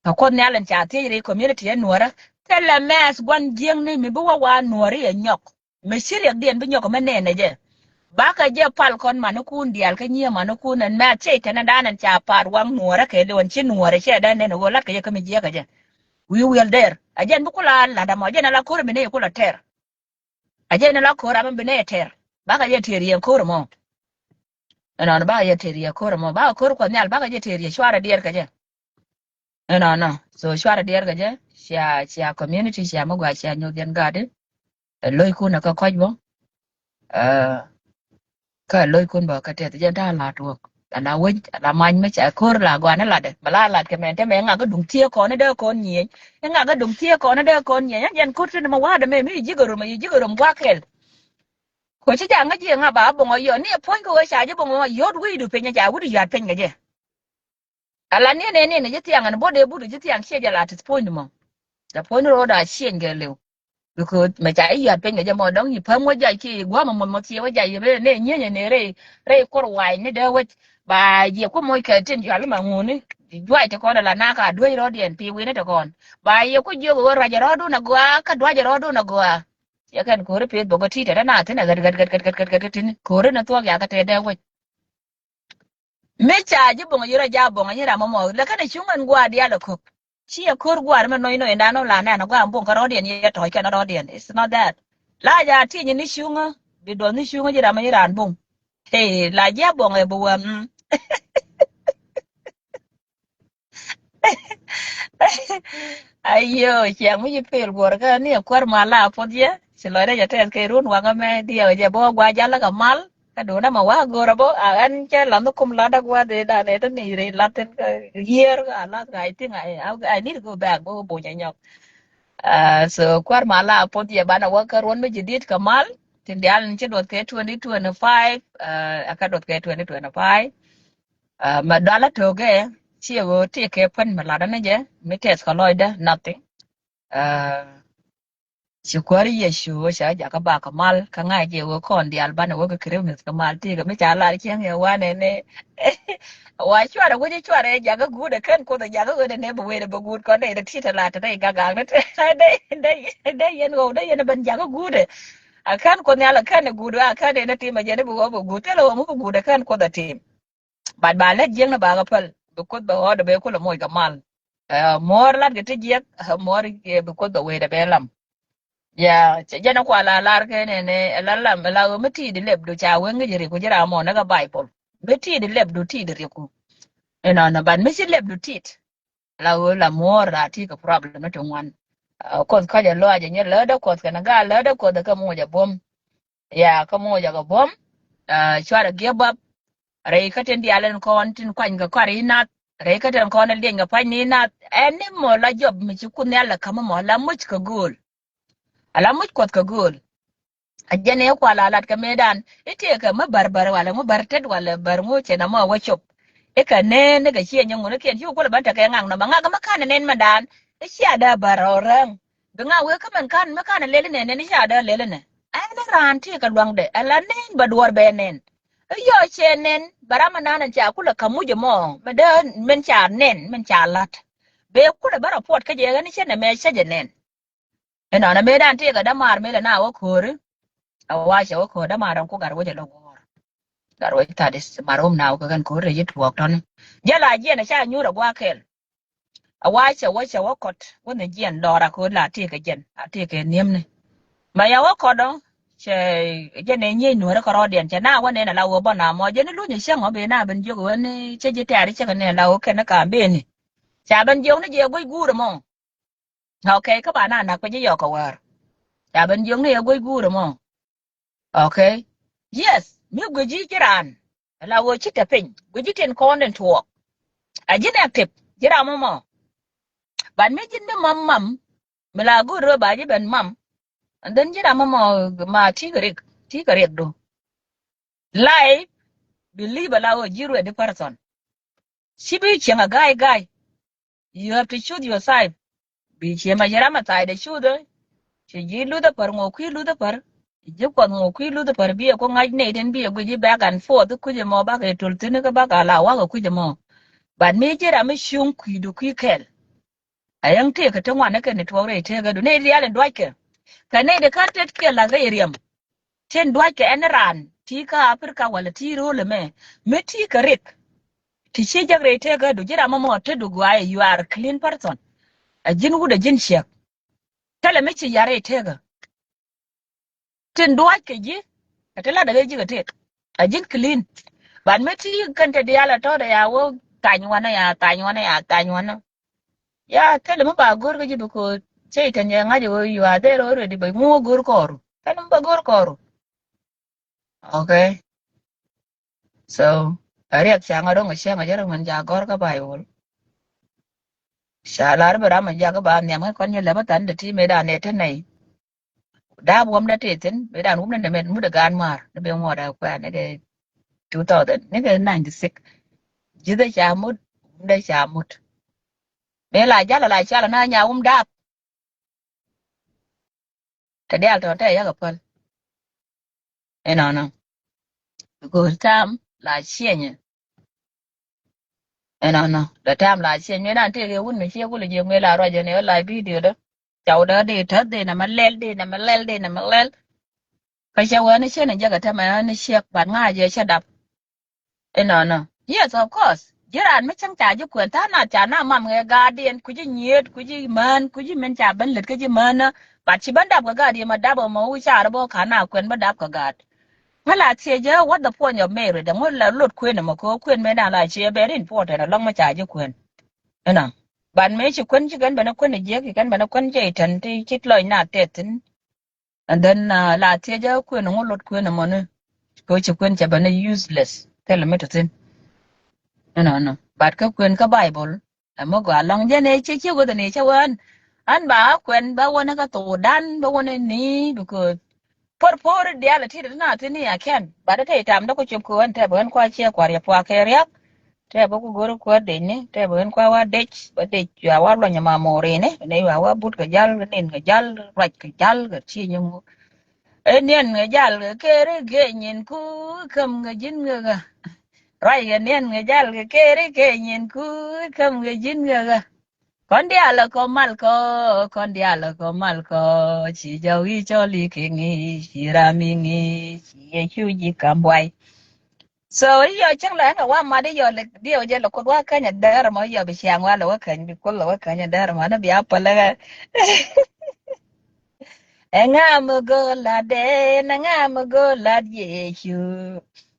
Kɛ Kuoth Nhial in ca thiec rɛy community ɛ nuɔrä. Thilɛ mɛth gua̱n jiäkni mi bi wä wa nuɔri ɛ nyɔk. Mi ci riɛkdiɛn bi nyɔk mi nɛnɛ jɛ. Bakɛ jɛ pal kɔn manikun diaal kä nyiee manikun ɛn mɛth cɛ itɛnɛ dan ɛn ca pa̱a̱t waŋ nuɔrä kɛ li̱w ɛn ci nuɔrɛ cɛ dan nɛn ɛ ɣöö la̱t kɛ jɛ kä mi jiäkä jɛ. Wi̱i̱ wiɛl dɛr. Ɛ jɛn bi kula lat ɛmɔ jɛn ɛ la ko̱r mi nɛy kula tɛr. A jɛ ni la ko̱r amä bi nɛ tɛr. Bakɛ jɛ tɛr yɛ ko̱r mɔ. Ɛnɔnɔ bakɛ jɛ tɛr yɛ ko̱r mɔ. Bakɛ ko̱r Kuɔth Nhial bakɛ jɛ tɛr yɛ cuarɛ diɛɛr kɛ jɛ. Ɛnɔnɔ. So cuarɛ diɛɛr kɛ jɛ. Cia, cia community, cia mi gua, cia nyuth yɛn gaadi. Ɛ lo̱ckun ɛ kä kɔc bä. Ɛ, kä lo̱ckun bä kä tɛth jɛn ta̱a̱ la tuɔɔk. Ala wec, ala mac mi ca ko̱r la gɔaa ni latdɛ. Bɛ la lat kɛ mɛn te mɛ ŋak kä duŋ thiee kɔn ni dee kɔn nyieny. Ŋak kä duŋ thiee kɔn ni dee kɔn nyieny. Yɛn kɔr tin ma wa̱a̱dɛ mɛ mi ji̱ kɛ rom, mi ji̱ kɛ rom gua̱a̱k kɛl. Kɔ ci jaŋ ŋäc ji̱ ŋa ba boŋ a yɔ ni ɛ puɔ̱ny kɛ wee ca ji̱ boŋ a yɔt wi̱i̱du piny ca wi̱i̱du yɔt piny kɛ jɛ. Ala ni nɛ ni ni ji̱ thiaŋ ɛn bo̱dɛ but ji̱ thiaŋ ciɛ jɛ la ti puɔ̱ny mɔ. Jɛ puɔ̱ny ro̱o̱da ciɛny kɛ liw. Because mɛ ca i̱ yɔt piny kɛ jɛ mɔ dɔ̱ŋ yi päm wä jac ki gua̱a̱m mɔ mɔ thiee wä jac yi ben ni nyieny ni rɛy rɛy kuɔr wa̱a̱ny ni dee wec. Ba jiɛ ku moc kɛ tin jual ma ŋuni juac ti kɔn ala na ka duec rɔ̱diɛn pi wi̱ni ti kɔn. Ba yɛ ku jiök ɣöö ruacɛ rɔ̱dun agɔaa kä duacɛ rɔ̱dun agɔaa. Yɛ kɛn ko̱ri peth bä gɔ ti̱i̱ tɛtɛ na thi̱n ɛ ɣät ɣät ɣät ɣät ɣät ɣät ɣät ti̱ni ko̱ri ni thuɔ̱k yakä tɛtɛ wec. Mi ca ji̱ bo̱ŋ yi̱r a ja bo̱ŋ a nyi ram mɔmɔ lɛ kɛn a cuŋ ɛn gua̱a̱r diaal ɛ ko̱k. Ci ɛ ko̱r gua̱a̱r mɛ noc noc ɛn dan ɔ la nɛn a gua̱a̱r bo̱ŋ kä rɔ̱diɛn yɛ tɔ̱c kɛn a rɔ̱diɛn. It's not that. La ja ti̱i̱ nyi ni cuŋä bi duɔth ni cuŋä ji̱ ram a nyi raan bo̱ŋ. Hey, la ji̱ a bo̱ŋ ɛ bi wä. Ayo, ciaŋ mi ci pel guɔr kä ni kuäär ma la puɔth yɛ. Ci lɔcdä jɛ tɛth kɛ run waŋä mɛ diɛw jɛ bä gua jal kä mal. Kä dun ama wa gor bä a ɛn cɛ lath kum lat dak wa de dan ɛ tɛ ni ri lat tin kä yier a lat ka I think I, I need to go back bä bonyɛ nyɔk. Uh, so kuäär ma la puɔth yɛ banɛ wä kä ruɔn mi jidit kä mal. Tin dial ni ci duɔth kɛ twenty twenty-five, uh, kä duɔth kɛ twenty twenty-five. Uh, ma dɔalä tokɛ ci ɣöö ti kɛ pän mi latdä ni jɛ mi tɛth kɛ lɔcdä nothing. Uh, ci kuäär Yecu ca jakä bakä mal kä ŋa̱c jɛ ɣöö kɔn diaal banɛ wä kɛ kiri mith kɛ mal ti kɛ mi ca lar cieŋ yɛ wanɛ ni. Wa cuarɛ wec cuarɛ jakä guut ɛ kɛn Kuoth ɛ jakä ɣöö dɛ nɛ bɛ wet ɛ bɛ guut kɔn dɛ ti tɛ lat tɛ dɛ gagaak ni tɛ dɛ dɛ yɛn ɣöö dɛ yɛn ɛ ben jakä guut ɛ. A kɛn Kuoth Nhial ɛ kɛn ɛ guut ɛ a kɛn dɛ ni tim ɛ jɛ ni bɛ ɣöö bɛ guut thilɛ ɣöö mi bɛ guut ɛ kɛn Kuoth ɛ tim. But ba lät jiäkni ba kɛ päl bi Kuoth bɛ ɣɔɔdɛ bɛ kulɛ moc kɛ mal. Ɛ, muɔɔr lat kɛ ti jiäk, ɛ, muɔɔr, ɛ, bi Kuoth bɛ wecdɛ bɛ lam. Ya, cɛ jɛn ɛ kua la lar kɛ nɛnɛ, ɛ la lam, ɛ la ɣöö mi ti̱i̱t lɛpdu ca wee ŋi̱c riku ji̱ ram mɔ ni kɛ Baibol. Mi ti̱i̱t lɛpdu ti̱i̱t riku. Inɔnɔ, but mi ci lɛpdu ti̱i̱t. La ɣöö la muɔ̱ɔ̱r la ti kɛ problem ni ti ŋuan. Ɛ, Kuoth kɔc ɛ lɔaac ɛ nyɛ läätdä Kuɔth kɛnɛ gaa läätdä Kuoth ɛ kɛ moc ɛ buɔ̱m. Ya, kä moc ɛ kɛ buɔ̱m. Ɛ, cuarɛ give up. Rɛy kä tin diaal ɛn kɔn tin kuany kɛ kɔr inath. Rɛy kä tin kɔn ɛ lieny kɛ pa̱ny ni inath. Ɛn ni mɔ la jɔp mi ci Kuoth Nhial ɛ ka̱m mɔ la muc kɛ gööl. Ala muc Kuɔth kɛ gööl. A jɛn ɛ kua la lat kɛ mëëdan i̱ tëëkɛ mi bär bär walɛ ŋu bär tet walɛ bär ŋu cɛ na mɔ wä cop. I̱ kɛ neen ni kɛ ciɛ nyɛ ŋun i̱ kiɛn ci wä kulɛ bän tekɛ ŋak nɔmɔ ŋak mi ka̱n neen mɛndan. I̱ cia dee bär ɔ rɛŋ bi ŋak wee kä mɛn ka̱n mi ka̱n lel inɛ neen i̱ cia dee lel inɛ. Ɛn i̱ raan tëëkɛ luaŋdɛ ala neen bɛ duɔɔr bɛ neen. I̱ yɔ cɛ neen bɛ ram mɛndan ɛn ca kulɛ ka̱m muc ɛmɔ mɛ dee mɛn ca neen mɛn ca la̱t. Bɛ kulɛ bä report kä jɛ ɣän i̱ cɛ nɛ mɛ cä jɛ neen. Inɔnɔ mëëdan tëëkɛ dämaar mëëlɛ na wä ko̱ri. A wa cɛ wä ko̱r dämaar ɛn ku gat wecɛ lɔ guɔ̱ɔ̱r. Gat wec that is marom na wä kɛ kɛn ko̱ri rɛy tuɔɔk tɔni. Jɛ la jiɛn a ca nyuur a gua̱a̱ kɛl. A wa cɛ wä cɛ wä kɔt wä ni jiɛn lɔɔr a ko̱r la tëëkɛ jɛn a tëëkɛ niemni. Ma ya wä kɔt dɔ̱ŋ cɛ jɛn ɛ nyiey nuɔ̱ɔ̱rä kɛ rɔɔdiɛn cɛ na wä nɛn a la wä bä na mɔ jɛn i̱ luny ɛ cäŋ ɔ ben na ben jiök wä ni cä ji̱ tɛ̈r i̱ cäŋ ni a la wä kɛn ni ka̱m ben ni. Ca ben jiök ni jɛ guic guur ɛmɔ. Okay, kä ba na nak piny i̱ yɔk kɛ wäär. Ca ben jiökni yɛ guic guur ɛmɔ. Okay. Yes, mi guic ji̱ ji̱ raan. La ɣöö ci te piny guic ji̱ tin kɔn in tuɔɔk. A ji̱ nɛk tip ji̱ ram ɛmɔ. But mi ji̱n bi mam mam, mi la go̱o̱r rɔ ba ji̱ ben mam. And then ji̱ ram mɔ ma ti kɛ riɛk, ti kɛ riɛk do. Life, believe a la wä ji̱ ready person. Ci bi cieŋ a guy guy. You have to choose your side. Bi cie ma ci ram a thaydɛ choose. Ci ji̱ luth a pär ŋɔ kui̱ luth a pär. Ci ji̱ kuɔth ŋɔ kui̱ luth a pär bi a ku ŋa̱c ney tin bi a guic ji̱ back and forth kui̱c mɔ bak a tul thi̱n kä bak a la wak a kui̱c mɔ. But mi ji̱ ram mi cuŋ kui̱du kui̱ kɛl. A yäŋ tëëk kɛ ti ŋuan ni kɛ ni tuɔɔk rɛy tëëk kä du ney diaal in duackɛ. Kɛ ney di kä tet kiɛ lath rɛy riɛm. Tin duackɛ ɛn raan ti kä Africa wala ti ro̱o̱l ɛmɛ. Mi ti kɛ rik. Ti ci jek rɛy tëëk kä du ji̱ ram mɔ mɔ te du guayɛ, you are a clean person. A ji̱n wut a ji̱n ciɛk. Thilɛ mi ci yar rɛy tëëk kä. Tin duac kɛ ji̱. Ɛ ti lat ɛ ɣee ji̱ kɛ tet. A ji̱n clean. But mi ti kɛn te diaal a tɔ̱ dɛ ya wä thany wanɛ ya thany wanɛ ya thany wanɛ. Ya thilɛ mi ba go̱r kä ji̱ because Satan yɛ ŋa̱c ɛ ɣöö you are there already, but ŋu wä go̱r kɔɔru. Thilɛ mi ba go̱r kɔɔru. Okay. So a riɛk ca ŋa ro̱ŋ a cäŋ a jɛ rɛ ŋuɛn ca gɔ̱r kä Bible. Ca lar bi ram a jak kä ba nhiam kä kɔn nyɛ lɛp a than dɛ ti mëë dan ɛ te nɛy. Dap wamdä tëë thi̱n, mëë dan wamdä nɛ mɛt mut ɛ gaan maar ni ben ŋuɔt ɛ kuɛn ni kɛ two thousand ni kɛ ninety six. Ji̱thɛ ca mut, wamdä ca mut. Mëë la jal a la cal a na nya wam dap. Te dial tɔ̱ te yakɛ päl. Inɔnɔ. Because time la change. Inɔnɔ. The time la change. Mëë dan tëë kɛ wun mi ciɛ kulɛ jiɛ ŋuɛ la ruacɛ ni ɣä la video dä. Cawdä di täth di nɛ mɛ lɛl di nɛ mɛ lɛl di nɛ mɛ lɛl. Kä cɛ wee ni cien in jɛ kɛ tämɛ ni ciek, but ŋa̱ jɛ cɛ dap. Inɔnɔ. Yes, of course. Ji̱ raan mi cäŋ ca ji̱ kuɛn tha̱a̱ŋ nath ca na mam ŋɛ gaatdiɛn ku ji̱ nyiet ku ji̱ mään ku ji̱ min ca ben lät kä ji̱ määnä. But ci ben dap kɛ gaatdiɛn ma dap ɛmɔ wi̱c car bä ka na kuɛn bä dap kɛ gaat. Ŋä la thiecä, what the point of marriage? Ɛŋu la lot kuën ɛmɔ kɛ kuën mëë na la ci ɛ very important alɔŋ mi ca ji̱ kuën. Inɔ. But mëë ci kuën ci kɛn ben ɛ kuën ɛ jiäk ci kɛn ben ɛ kuën cɛ itän ti ci lɔc na tɛth thi̱n. And then la thiecä kuën ɛŋu lot kuën ɛmɔni. Kɛ ci kuën cɛ ben ɛ useless. Thilɛ mi ti thi̱n. Inɔnɔ. But kä kuën kä Bible. Ɛmɛ gɔaa lɔŋ jɛn ɛ ci ci weth ni cɛ wän. An ba a kuɛn ba wän kä thok dan ba wän ni because por por dial ti na ti ni a kɛn. But te tam da ku cop ku wän te ba wän kua ciɛ kua riɛ pua kɛ riak. Te ba ku gor kua dec ni te ba wän kua wa dec ba dec ya wa lɔny ma mori ni ni wa wa but kɛ jal nin kɛ jal ruac kɛ jal kɛ ci nyi ŋu. Ɛ niɛn ŋɛ jal kɛ keri kɛ nyin ku käm ŋɛ ji̱n ŋɛ ɣä. Ruac kɛ niɛn ŋɛ jal kɛ keri kɛ nyin ku käm ŋɛ ji̱n ŋɛ ɣä. Kɔn diaal ɛ kɔ mal kɔ, kɔn diaal ɛ kɔ mal kɔ, ci jɔw i̱ cɔl i̱ kɛ ŋi̱i̱c, ci ram i̱ ŋi̱i̱c, ci yɛ cu ji̱ kam buay. So i̱ yɔ cäŋ lɛ ɛn kɛ wa mat i̱ yɔ lɛ diɛw jɛ lɛ kuoth wa käny ɛ dɛr mɔ i̱ yɔ bi ciaŋ wa lɛ wä käny bi kuoth lɛ wä käny ɛ dɛr mɔ ni bia päl ɛ. Ɛŋa mi go̱o̱r lat den, ɛŋa mi go̱o̱r lat Yecu.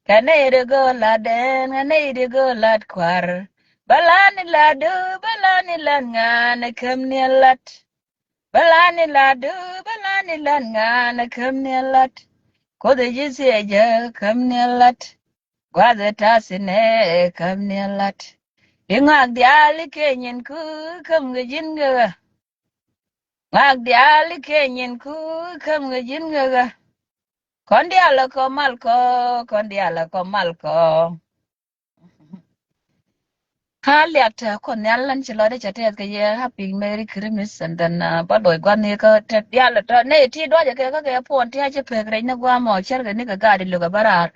Kɛ nɛy di go̱o̱r lat den, kɛ nɛy di go̱o̱r lat kua̱r. Bä lat ni lat du, bä lat ni lat ŋa̱a̱n ɛ käm ni ɛ lat. Bä lat ni lat du, bä lat ni lat ŋa̱a̱n ɛ käm ni ɛ lat. Kuoth ɛ ji̱ thiecä käm ni ɛ lat. Gua̱th ɛ ta̱thi̱n ɛ käm ni ɛ lat. I̱ ŋa̱k diaal i̱ kɛ nyin ku käm kɛ ji̱n kɛ ɣä. Ŋa̱k diaal i̱ kɛ nyin ku käm kɛ ji̱n kɛ ɣä. Kɔn diaal ɛ kɔ mal kɔ, kɔn diaal ɛ kɔ mal kɔ. Kä liak te Kuoth Nhial ɛn ci lɔcdä cɛ tɛth kɛ yɛ, happy Merry Christmas, and then bä loc gua̱n ni kä te diaal tɔ nɛ ti duacɛ kɛ kä kɛ puɔn ti a ci pek rɛc ni gua̱a̱ mɔ cɛr kɛ ni kɛ gaat ilök ɛ bä raar.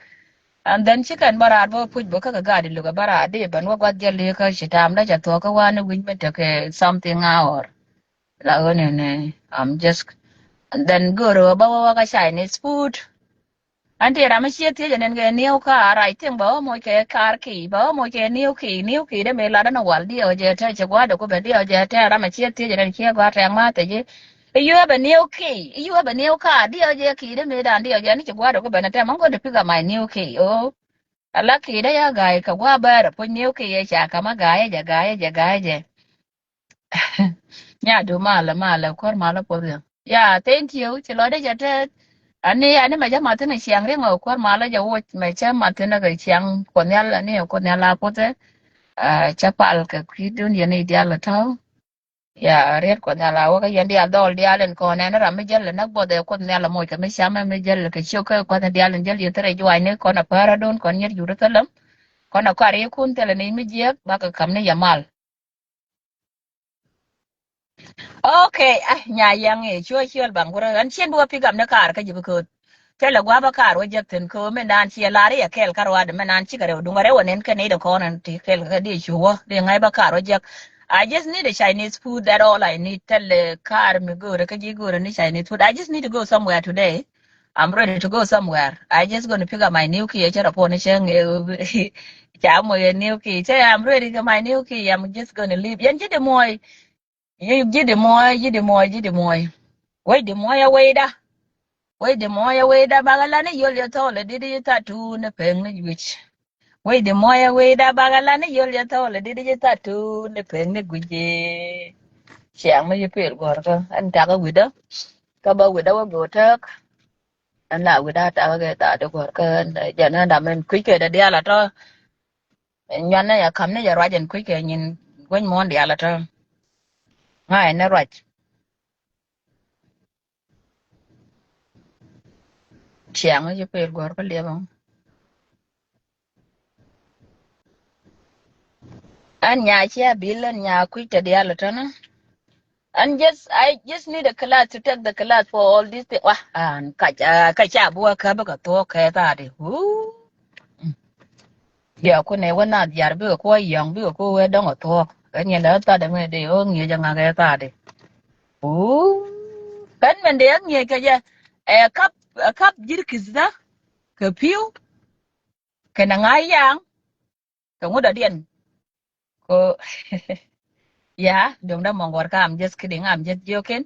And then ci kɛn bä raar bä puc bä kä kɛ gaat ilök ɛ bä raar di ben wä gua̱th jɛ li kä ci tamdä cɛ thuɔ̱k kä wa̱a̱ ni wi̱c mi tekɛ something hour. La ɣän ɛn I'm just, and then gör ɣä bä wä wä kä Chinese food. An ti ram mi ciɛ thiec ɛn ɛn kɛ niw kaar, I think bä wä moc kɛ kaar ki, bä wä moc kɛ niw ki, niw ki dee mi lat ɛn wal diɛw jɛ tɛ cɛ gua̱dɛ ku bɛ diɛw jɛ tɛ ram mi ciɛ thiec ɛn ɛn ciɛ gua̱ tɛŋ ma thec i̱. I̱ yuɛ bɛ niw ki, i̱ yuɛ bɛ niw kaar diɛw jɛ ki dee mi dan diɛw jɛ ni cɛ gua̱dɛ ku bɛ ni tɛ mɔ ŋuɔ̱t dee pick up my new ki o. Ala ki dee ya ga̱a̱c kɛ gua̱ bɛr ɛ puc niw ki yɛ ca kamä ga̱a̱c jɛ ga̱a̱c jɛ ga̱a̱c jɛ. Nya du malä malä kuäär malä puɔth yɛ. Ya, thank you. Ci lɔcdä cɛ tɛth. Ani ani mɛ cä mathin ɛ ciaŋ riŋ ɔ kuäär malä jɛ woc mɛ cä mathin ɛ kɛ ciaŋ Kuɔth Nhial ani ɛ Kuɔth Nhial a puɔth ɛ. Cä pal kɛ kui̱dun yɛn i̱ diaal ɛ tɔ̱. Ya, riet Kuɔth Nhial a wä kä yɛn diaal dhɔl diaal in kɔn ɛn ram mi jäl in näk buɔth ɛ Kuoth Nhial a moc kɛ mi cam ɛ mi jäl kɛ ciök kä Kuɔth Nhial in jäl yɛ thirɛ juac ni kɔn a päär a don kɔn nyɛr Jerusalem. Kɔn a kɔar ikun thilɛ ni mi jiɛk bakɛ kam ni yɛ mal. Okay, ah, nya yɛŋ i̱ cuɔ ciöl baŋ gurä. Ɣän cien bi wä pick up ni kaar kä ji̱ bi kööt. Thilɛ gua̱a̱p a kaar wä jek thin kööt min daan ciɛ lar i̱ a kɛl kä ruaadɛ min daan cikɛ rɛw duŋ a rɛw a nen kɛ ni dɛ kɔn ɛn ti kɛl kä di cu wä di ŋa̱c ba kaar wä jek. I just need a Chinese food, that all I need. Thilɛ kaar mi go̱o̱rɛ kä ji̱ go̱o̱rɛ ni Chinese food. I just need to go somewhere today. I'm ready to go somewhere. I just gonna pick up my new key. Cɛ rɔ puɔn cɛ ŋ ca moc a new key. Cɛ I'm ready to my new key. I'm just gonna leave. Yɛn ji̱ di muɔy. Ji̱ di muɔy, ji̱ di muɔy, ji̱ di muɔy. Wec di muɔy a wecda. Wec di muɔy a wecda bakɛ lan ni yol yɛ thɔl a dit yi tatu ni pek ni juic. Wec di muɔy a wecda bakɛ lan ni yol yɛ thɔl a dit yi tatu ni pek ni guic. Ciaŋ mi yi pel guɔrkä ɛn takä wi̱dä. Kä bä wi̱dä wä go̱o̱ täk. Ɛn la wi̱dä takä kɛ thaat di guɔrkä ɛn jɛn ɛn dam ɛn kui̱c kɛ dɛ diaal a tɔ. Nyuan ni ya kam ni ya ruac ɛn kui̱c kɛ nyin gueny muɔ̱ɔ̱n diaal a tɔ. Ŋa̱c ni ruac. Ciaŋ ci pel guɔ̱r kä liɛp ɛŋ. Ɛn nya cia bil ɛn nya kui̱c tɛ diaal a tɔ ni. And just, I just need a class to take the class for all these things. Wah, an kac, ah, kac ca buɔ kä bä kä thuɔk kɛ thaat di. Wuu. Diɛ kunɛ wä na diar bikɛ kuɔ yɔŋ bikɛ kuɔ wä dɔŋ a thuɔk. Kɛ nyɛ lɛ thaat di mɛ di wä ŋiɛ jɛ ŋa kɛ thaat di. Wuu. Kɛn mɛ di ŋiɛ kɛ jɛ. Ɛ kap, ɛ kap jir kis dha. Kɛ piu. Kɛ na ŋa yaŋ. Kɛ ŋut a diɛn. Ko, yeah, duŋ dä mɔŋ gɔr ka, I'm just kidding, I'm just joking.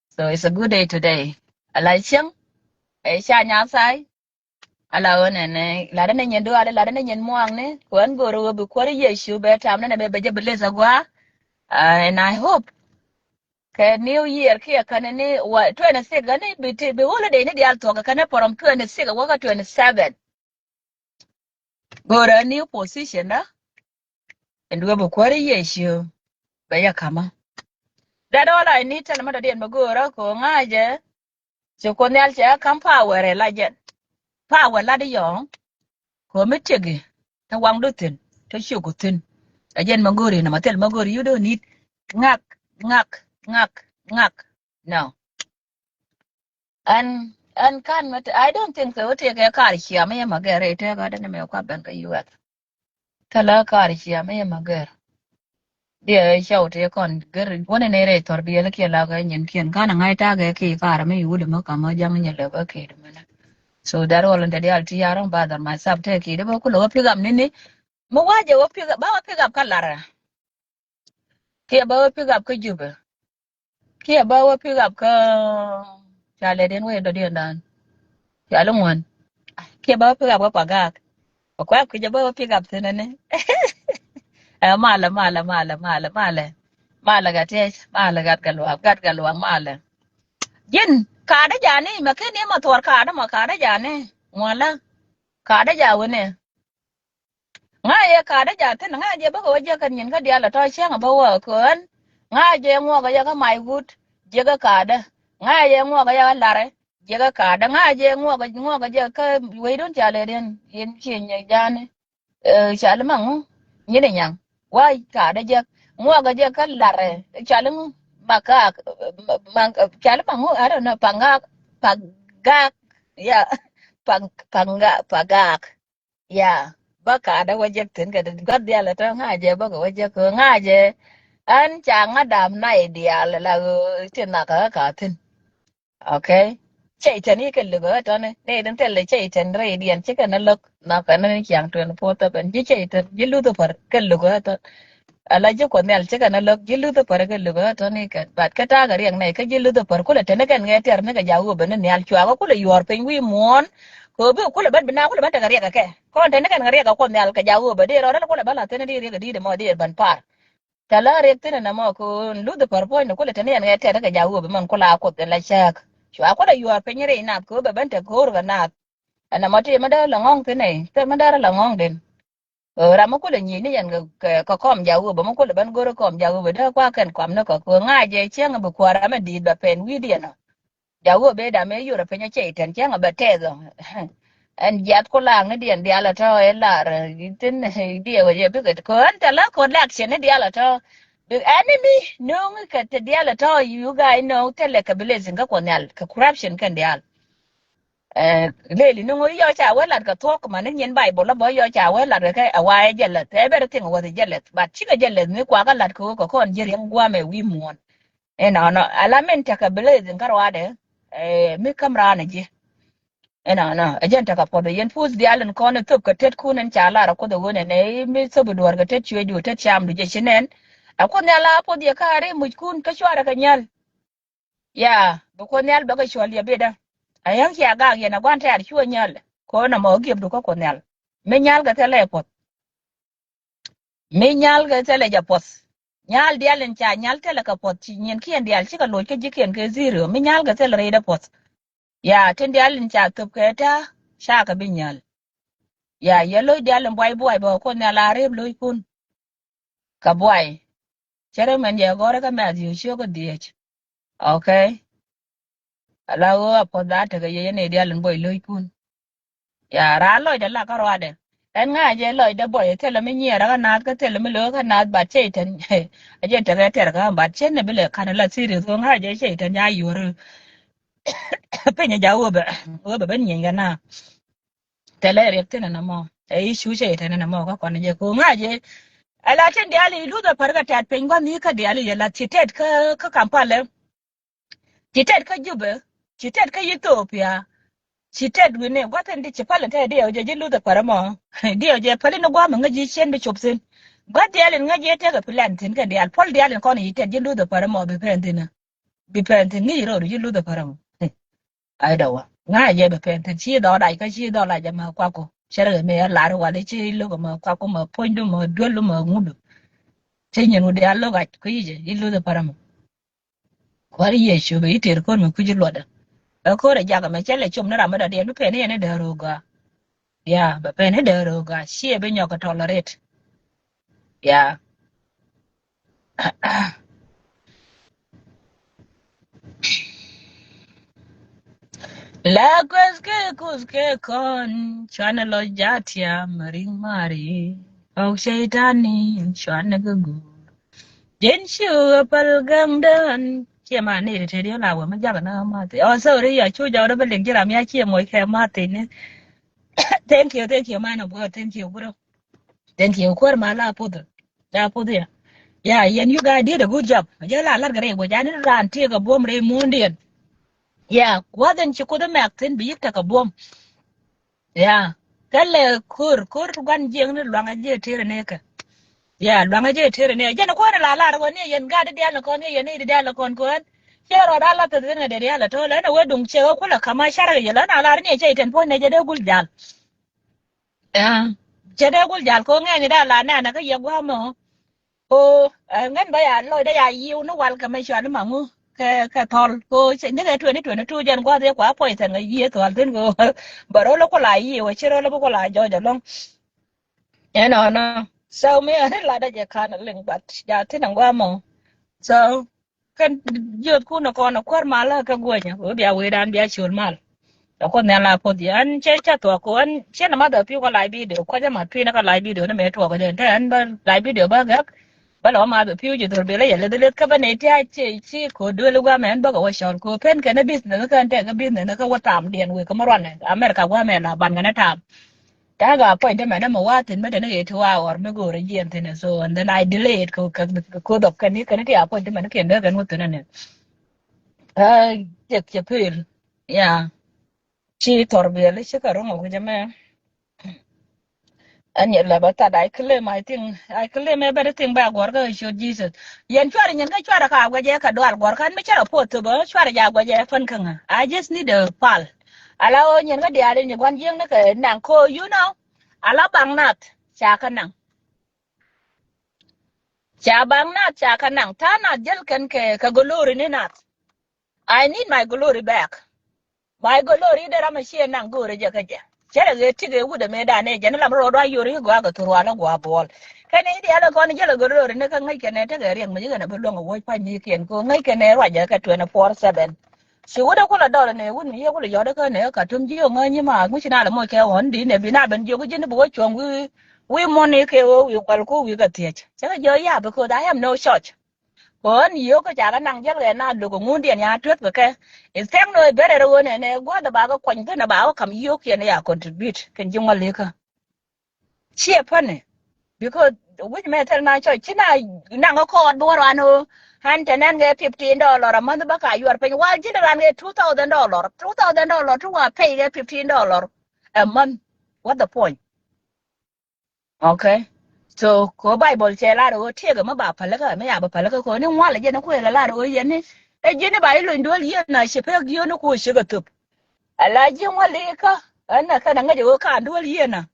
So it's a good day today. Ala cieŋ, ɛ ca nya sai. Ala ɣän ɛn ɛ ladä ni nyin dual, ladä ni nyin muaŋ ni. Ko ɛn go̱r ɣöö bi kuäär Yecu bɛ tam ni nɛ bɛ bɛ jɛ bi leth agua. Uh, and I hope kɛ New Year kiɛ kɛn ni wa twenty six ani bi ti bi holiday ni dial thuɔk kɛn ni from twenty six wä kä twenty seven. Go̱o̱rä new position dä. Ɛn duɔ̱p bi kuäär Yecu bɛ yɛ ka̱mä. That all I need tɛn mɛ dɔ̱diɛn bɛ go̱o̱rä ko̱ ŋa̱cɛ. Ci Kuoth Nhial cɛ ka̱m power ɛ la jɛn. Power lat yɔ̱ɔ̱ŋ. Ko̱ mi tiɛki te waŋdu thi̱n te ciöku thi̱n. Ɛ jɛn mɛ go̱o̱ri nɔmɔ thil mɛ go̱o̱ri you don't need ŋak ŋak ŋak ŋak. No. Ɛn ɛn kan mɛ I don't think so. Wä tëëkɛ kar cia mi yɛ ma gɛr rɛy tëëk ɣä dɛn mɛ kua bɛn kä U S. Thilɛ kar cia mi yɛ ma gɛr. Diɛ cɔw tëë kɔn gɛr wä ni nɛy rɛy thɔr biɛl kiɛ la kɛ nyin kiɛn kan ŋa̱c takɛ ki kar mi wut mɛ kamä jaŋ nyɛ lɛ bä kɛ dɛ mɛnɛ. So that all in the dial ti yarɔŋ bother myself tëë ki dɛ bä kulɛ wä pick up ni ni. Mi wa̱cɛ wä pick up ba wä pick up kä Larɛ. Kiɛ ba wä pick up kä Jubɛ. Kiɛ ba wä pick up kä ca lɛ den wee dɔ̱diɛn dan. Ca lɛ ŋuan. Kiɛ ba wä pick up kä Pagak. Ba kuɛ kui̱ jɛ ba wä pick up thin ni. Ɛ malɛ malɛ malɛ malɛ malɛ. Malɛ gat tiɛc malɛ gat gat luak gat gat luak malɛ. Ji̱n ka̱a̱dä jani mɛ ken ni ma thuɔr ka̱a̱dä ma ka̱a̱dä jani. Ŋuan la ka̱a̱dä ja wini. Ŋa̱cɛ ka̱a̱dä ja̱ thi̱n ŋa̱cɛ bäkɛ wä jiäk kɛn nyin kä diaal a tɔ̱ cäŋ a bä wä kään. Ŋa̱cɛ ŋuɔk a yɛ kä mac wut jiäk kä ka̱a̱dä. Ŋa̱cɛ ŋuɔk a yɛ kä larɛ jiäk kä ka̱a̱dä. Ŋa̱cɛ ŋuɔk a ŋuɔk a jiäk kä wecdun ca lɛ diɛn yɛn ci nyɛ ja̱a̱ni. Ɛ, cal maŋu nyin inyam wa ka̱a̱dä jiäk ŋuɔk a jiäk kä larɛ cal maŋu makak cal maŋu I don't know pagak pagak ya pagak pagak. Ya bä ka̱a̱dä wä jek thi̱n kɛ gua̱th diaal ɛ tɔ̱ ŋa̱cɛ bä kɛ wä jek kɛ ŋa̱cɛ. Ɛn ca ŋa̱ dam nai diaal la ɣöö ti nhak kä ka̱a̱ thi̱n. Okay. Cɛy-tan i̱ kɛ luk ɣä tɔ̱ni ni din thil cɛy-tan rɛy diɛn cikɛ ni lo̱k nhak kɛ ni ciaŋ twenty four seven ji̱ cɛy-tan ji̱ luth pär kɛ luk ɣä tɔ̱. Ala ji̱ Kuɔth Nhial cikɛ ni lo̱k ji̱ luth pär kɛ luk ɣä tɔ̱ni kɛ but kä ta̱a̱ kɛ riɛk nɛy kä ji̱ luth pär kulɛ teni kɛn ŋɛ tiɛr ni kɛ ja̱ ɣöö bä ni nhial cuakä kulɛ yuɔ̱ɔ̱r piny wi̱i̱ muɔ̱ɔ̱n. Kɛ ɣöö bikɛ kulɛ ben bi na kulɛ ben tekɛ riɛk kɛ kɛ kɔn teni kɛn kɛ riɛk kɛ Kuɔth Nhial kɛ ja̱ ɣöö bä dee rɔɔdä kulɛ ben la theni di riɛk kɛ di̱i̱t ɛmɔ dee ben par. Tɛ la riɛk thin ɛn ɛmɔ kɛ ɣöö luth pär puɔ̱ny ni kulɛ teni ɛn ŋɛ tiɛr ni kɛ ja̱ ɣöö bä mɛn kulɛ a Kuoth ɛn la cääk. Cuakä kulɛ yuɔ̱ɔ̱r piny rɛy nath kɛ ɣöö bɛ ben tekɛ ɣöör kɛ nath. Ɛn ɛmɔ ti mɛ dee la ŋɔ̱ŋ thin ɛ ti mɛ dee rɛ la ŋɔ̱ŋ den. Ɛ, ram mi kulɛ nyic ni yɛn kɛ, kɛ, kɛ kɔm ja̱ wee bä mi kulɛ ben go̱r kɔm ja̱ wee bä dee kua kɛn kɔam ni kɛ kɛ ŋa̱c jɛ cieŋ bi kuäär ram mi di̱i̱t bɛ pɛn wi̱i̱diɛn ɔ. Ja̱ wee bɛ dam ɛ yur ɛ piny ɛ cɛy tɛn cieŋ bɛ tɛth ɔ. Ɛn jiath ku la̱a̱ŋ ni diɛn diaal ɛ tɔ̱ ɛ lar, ɛ, thin, ɛ, diɛ wä jɛ bikɛ kɛ ɛn tɛ la kɛ election ni diaal ɛ tɔ̱. Bi enemy no̱o̱ŋ kɛ tɛ diaal ɛ tɔ̱, you guys know, thilɛ kɛ blessing kä Kuɔth Nhial kɛ corruption kɛn diaal. Ɛ, leli ni ŋu yɔ ca wee lat kɛ thuɔ̱k mani nyin Bible la bä yɔ ca wee lat kɛ kɛ a wa ɛ jɛ lɛth, everything was a jɛ lɛth, but cikɛ jɛ lɛth mi kuakä lat kɛ wee kɛ kɔn ji̱ riɛŋ guamɛ wi̱i̱ muɔ̱ɔ̱n. Inɔnɔ ala min tekɛ blessing kä ruaadɛ, ɛ, mi käm raan ɛ ji̱. Inɔnɔ ɛ jɛn tekɛ puɔth ɛ yɛn puth diaal in kɔn ɛ thop kɛ tet kun in ca lar ɛ Kuoth ɛ wen ɛ nɛ mi thop ɛ duɔ̱ɔ̱r kɛ tet cuecdu tet camdu jɛ ci nɛn. Ɛ Kuoth Nhial a puɔth yɛ ka̱a̱ri muc kun kä cuarɛ kɛ nyal. Ya, bi Kuoth Nhial bɛ kɛ cuɔl yɛ bitdä. A yäŋ cia gak yɛn a gua̱n tɛ̈r cuɔ nyal. Ko̱n a mɔ giepdu kä Kuoth Nhial. Mi nyal kɛ thilɛ puɔth. Mi nyal kɛ thilɛ jɛ puɔth. Nyal diaal in ca nyal thilɛ kɛ puɔth ci nyin kiɛn diaal cikɛ loc kä ji̱kiɛn kɛ zero. Mi nyal kɛ thilɛ rɛydɛ puɔth. Ya, tin diaal in ca thop kɛ ta̱a̱, ca kɛ bi nyal. Ya, yɛ loc diaal in buay buay bä Kuoth Nhial a rep loc kun. Kɛ buay. Cɛ rɛ mɛn jɛ gɔrɛ kä Matthew ciök kä dhiec. Okay. Ala ɣöö a puɔth da tekɛ yɛ yɛn ɛ diaal in buɔy lo̱ckun. Ya, raa lɔcdɛ la kä ruadɛ. Ɛn ŋa̱ jɛ lɔcdɛ buɔy thilɛ mi nyiɛɛrä kä naath kä thilɛ mi lo̱kä kä naath, but cɛ itɛn. A jɛ tekɛ tɛr kä, but cɛ ni bi lɛ ka̱n la serious ɣöö ŋa̱ jɛ cɛ itɛn ya yuɔr. Piny ja ɣöö bɛ, ɣöö bɛ ben nyieny kɛ na. Thilɛ riɛk thin ɛn ɛmɔ. Ɛ i̱ cu cɛ itɛn ɛn ɛmɔ kä kɔn jɛ ko ŋa̱ jɛ. Ala tin diaal i̱ luth ɛ pär kä tɛt piny gua̱n ni kä diaal i̱ yɛ la ci tɛt kä, kä Kampala. Ci tɛt kä Jubɛ, ci tɛt kä Ethiopia, ci tɛt wi̱ni gua̱thin di ci päl in te diɛw jɛ ji̱ luth ɛ pär ɛmɔ. Diɛw jɛ päl in gua̱a̱m in ŋäc ji̱ cien bi cop thi̱n. Gua̱th diaal in ŋäc ji̱ tekɛ plan thi̱n kɛ diaal, päl diaal in kɔn i̱ tɛt ji̱ luth ɛ pär ɛmɔ bi pɛn thi̱n. Bi pɛn thi̱n ŋi̱i̱c ro̱o̱du ji̱ luth ɛ pär ɛmɔ. Ai dɔwä. Ŋa̱ jɛ bi pɛn thi̱n ci dhɔɔdac kä ci dhɔɔdac ɛmɛ kuaku. Cɛ rɛ mi ɛ lar wal i̱ ci lo̱k ɛmɛ kuaku mɛ puɔ̱nydu mɛ duelu mɛ ŋudu. Cɛ nyin wut diaal lo̱k ac kä yic ɛ ji̱ luth ɛ pär ɛmɔ. Kuäär Yecu bɛ i̱ tëër ko̱r mi kui̱ci luɔtdä. Ɛ ko̱r ɛ jakä mɛ cɛ lɛ com ni ram mi dɔ̱diɛn bi pɛn i̱ yɛn i̱ däär ɣöö gɔaa. Ya, bɛ pɛn i̱ däär ɣöö gɔaa. Ciɛ bi nyɔk kɛ tolerate. Ya. La kueth kɛ kuth kɛ kɔn cuanɛ lɔ jatiam riŋ mari. Ɔk cɛy-tani cuanɛ kɛ guur. Jɛn ciu ɛ päl gäŋdän. Ciɛ ma ni ti ti di la wä mi jak na mathi. Oh, sorry, ya cu jɔk rɛ bä liŋ ji̱ ram ya ciɛ moc kɛ mathi ni. Thank you, thank you, man of God, thank you, bro. Thank you, kuäär ma la puth. La puth ya. Ya, yɛn, you guys did a good job. Jɛ la lar gɛ rɛ wä jani ran ti kɛ buɔm rɛ muɔ̱ndiɛn. Ya, kuath in ci kuth mɛk thin bi yik tekɛ buɔm. Ya. Kɛ lɛ ko̱r, ko̱r gua̱n jiɛŋ ni luaŋ a jiɛ tëër ni kɛ. Ya, luaŋ a jiɛ tëër ni. Jɛn kuɔn la lar wä ni yɛn gat diaal ni kɔn, ni yɛn ni diaal ni kɔn kɔn. Cɛ rɔ da la thin ni diaal tɔ lɛ ni wä duŋ cɛ wä kulɛ kama car yɛ lɛ na lar ni cɛ iten puɔn ni jɛ dee gul jal. Ya. Cɛ dee gul jal ko ŋɛny da la nɛnɛ kä yɛ guamɔ. Ko, eh, ŋän bä ya lɔcdä ya yiw ni wal kɛ mɛ cual ni maŋu kɛ, kɛ thɔl. Ko cɛ ni kɛ twenty twenty-two jɛn gua̱th yɛ kua poison kɛ yiëë thɔl thin ko. Bä rol ku la yiw, ci rol bi ku la jɔc alɔŋ. Ɛnɔnɔ. So mi ɛn latdä jɛ kan liŋ, but ja thin ɛn gua̱a̱ mɔ. So kɛn jiöth kun ɛ kɔn ɛ kuäär mal ɛ kɛ guänyä wee bia wee dan bia ciöl mal. Ɛ kuoth nhial a puɔth yɛ ɛn cɛ cɛ thuɔk ko ɛn cɛ nɛ math ɛ pi̱w kä live video kuɔcä ma tui̱n kä live video ni mëë tuɔk jɛ te ɛn bä live video bä gɛk. Bä lɔ math ɛ pi̱w ji̱ dhor bilä yɛ leth leth kä bä nɛ ti a ci ci ko duel gua̱a̱ mɛ ɛn bä kɛ wä cɔl ko pen kɛn ɛ business kä ɛn tɛk kä business kä wä tam diɛn wek kä mä ruanɛ America gua̱a̱ mɛ la ban kɛn ɛ tam. Ta̱a̱ kɛ appointment ɛmɛ wa̱a̱ thi̱n mi te ni kɛ two hour mi go̱o̱rä jiɛn thi̱n ɛ so and then I delayed kɛ, kɛ, kɛ, kɛ dhɔk kɛn ni kɛn ti appointment kiɛn dee kɛn wä thi̱n ɛnɛ. Aa, jek cɛ pil. Yeah. Ci thɔr biɛl ci kɛ ro̱ŋ ɔ wi̱cɛ mɛ. Ɛn yɛ lɛ bä that I claim, I think, I claim everything bä guɔ̱r kä ciöt Jesus. Yɛn cuarɛ nyin kä cuarɛ ka guɛcɛ kɛ dual guɔ̱r kan mi cɛ rɛ puɔth thop ɛ cuarɛ ja guɛcɛ pän kä ŋä. I just need a pal. Ala ɣöö nyin kä diaal in ci gua̱n jiäkni kɛ naŋ ko, you know. Ala baŋ nath ca kä naŋ. Ca baŋ nath ca kä naŋ. Ta̱a̱ nath jäl kɛn kɛ, kɛ glory ni nath. I need my glory back. My glory dee ram a ciɛ naŋ go̱o̱rä jɛ kä jɛ. Cɛ lɛ ɣet ti kɛ wut ɛmɛ danɛ jɛn lam rɔɔd wa yori kɛ gɔaa kɛ thur wa lä gɔaa buɔl. Kɛn i̱ diaal ɛ kɔn jɛ lɛ gör rööri ni kä ŋäc kɛnɛ tekɛ riɛk mi jɛ kɛnɛ bi luäŋ ɛ wuɔ̱c pa̱ny ni kiɛn kɛ ŋäc kɛnɛ ruacɛ kɛ twenty four seven. Ci wut ɛ kulɛ dɔl ɛnɛ wut mi yɛ kulɛ yɔt ɛ kä nɛ kä tum jiök ŋäc nyi ma ŋuci na lɛ moc kɛ ɣɔn di nɛ bi na ben jiök ji̱n bi wä cuɔ̱ŋ wi̱i̱ wi̱i̱ muɔ̱n ni kɛ ɣöö wi̱i̱ kual ku wi̱i̱ kɛ thiec. Cɛ kɛ jiök ya because I have no choice. Kɔn yio̱k kä ca kɛ naŋ jäl kɛ na lo̱k ŋundiɛn ya tueth kɛ kɛ. Is thank no i̱ bɛrɛ rɛ ɣöö nɛnɛ gua̱th ɛ ba kɛ kuany thi̱n ɛ ba kɛ ka̱m yio̱k yɛn ya contribute kɛn ji̱ ŋuɔl ikä. Ciɛ päni. Because wi̱c mɛ thil na cɔc ci na naŋ kä kɔɔt bi wä ruan ɣöö ɣän te nɛn kɛ fifteen dollar a month bä ka yuɔr piny wal ji̱n ran kɛ two thousand dollar, two thousand dollar ti wa pay kɛ fifteen dollar a month. What the point? Okay. So ko Bible cɛ lar ɣöö tiɛɛk ɛmɛ ba pälikä ɛmɛ ya bä pälikä ko ni ŋualɛ jɛn kuël ɛ lar ɣöö yɛn ni ɛ ji̱n ni ba ilony duel yieen a ci pek yieen ni ku ci kɛ thöp. Ala ji̱ ŋuali kä ɛn ɛ kɛn ɛ ŋäc ɣöö kan duel yieen a.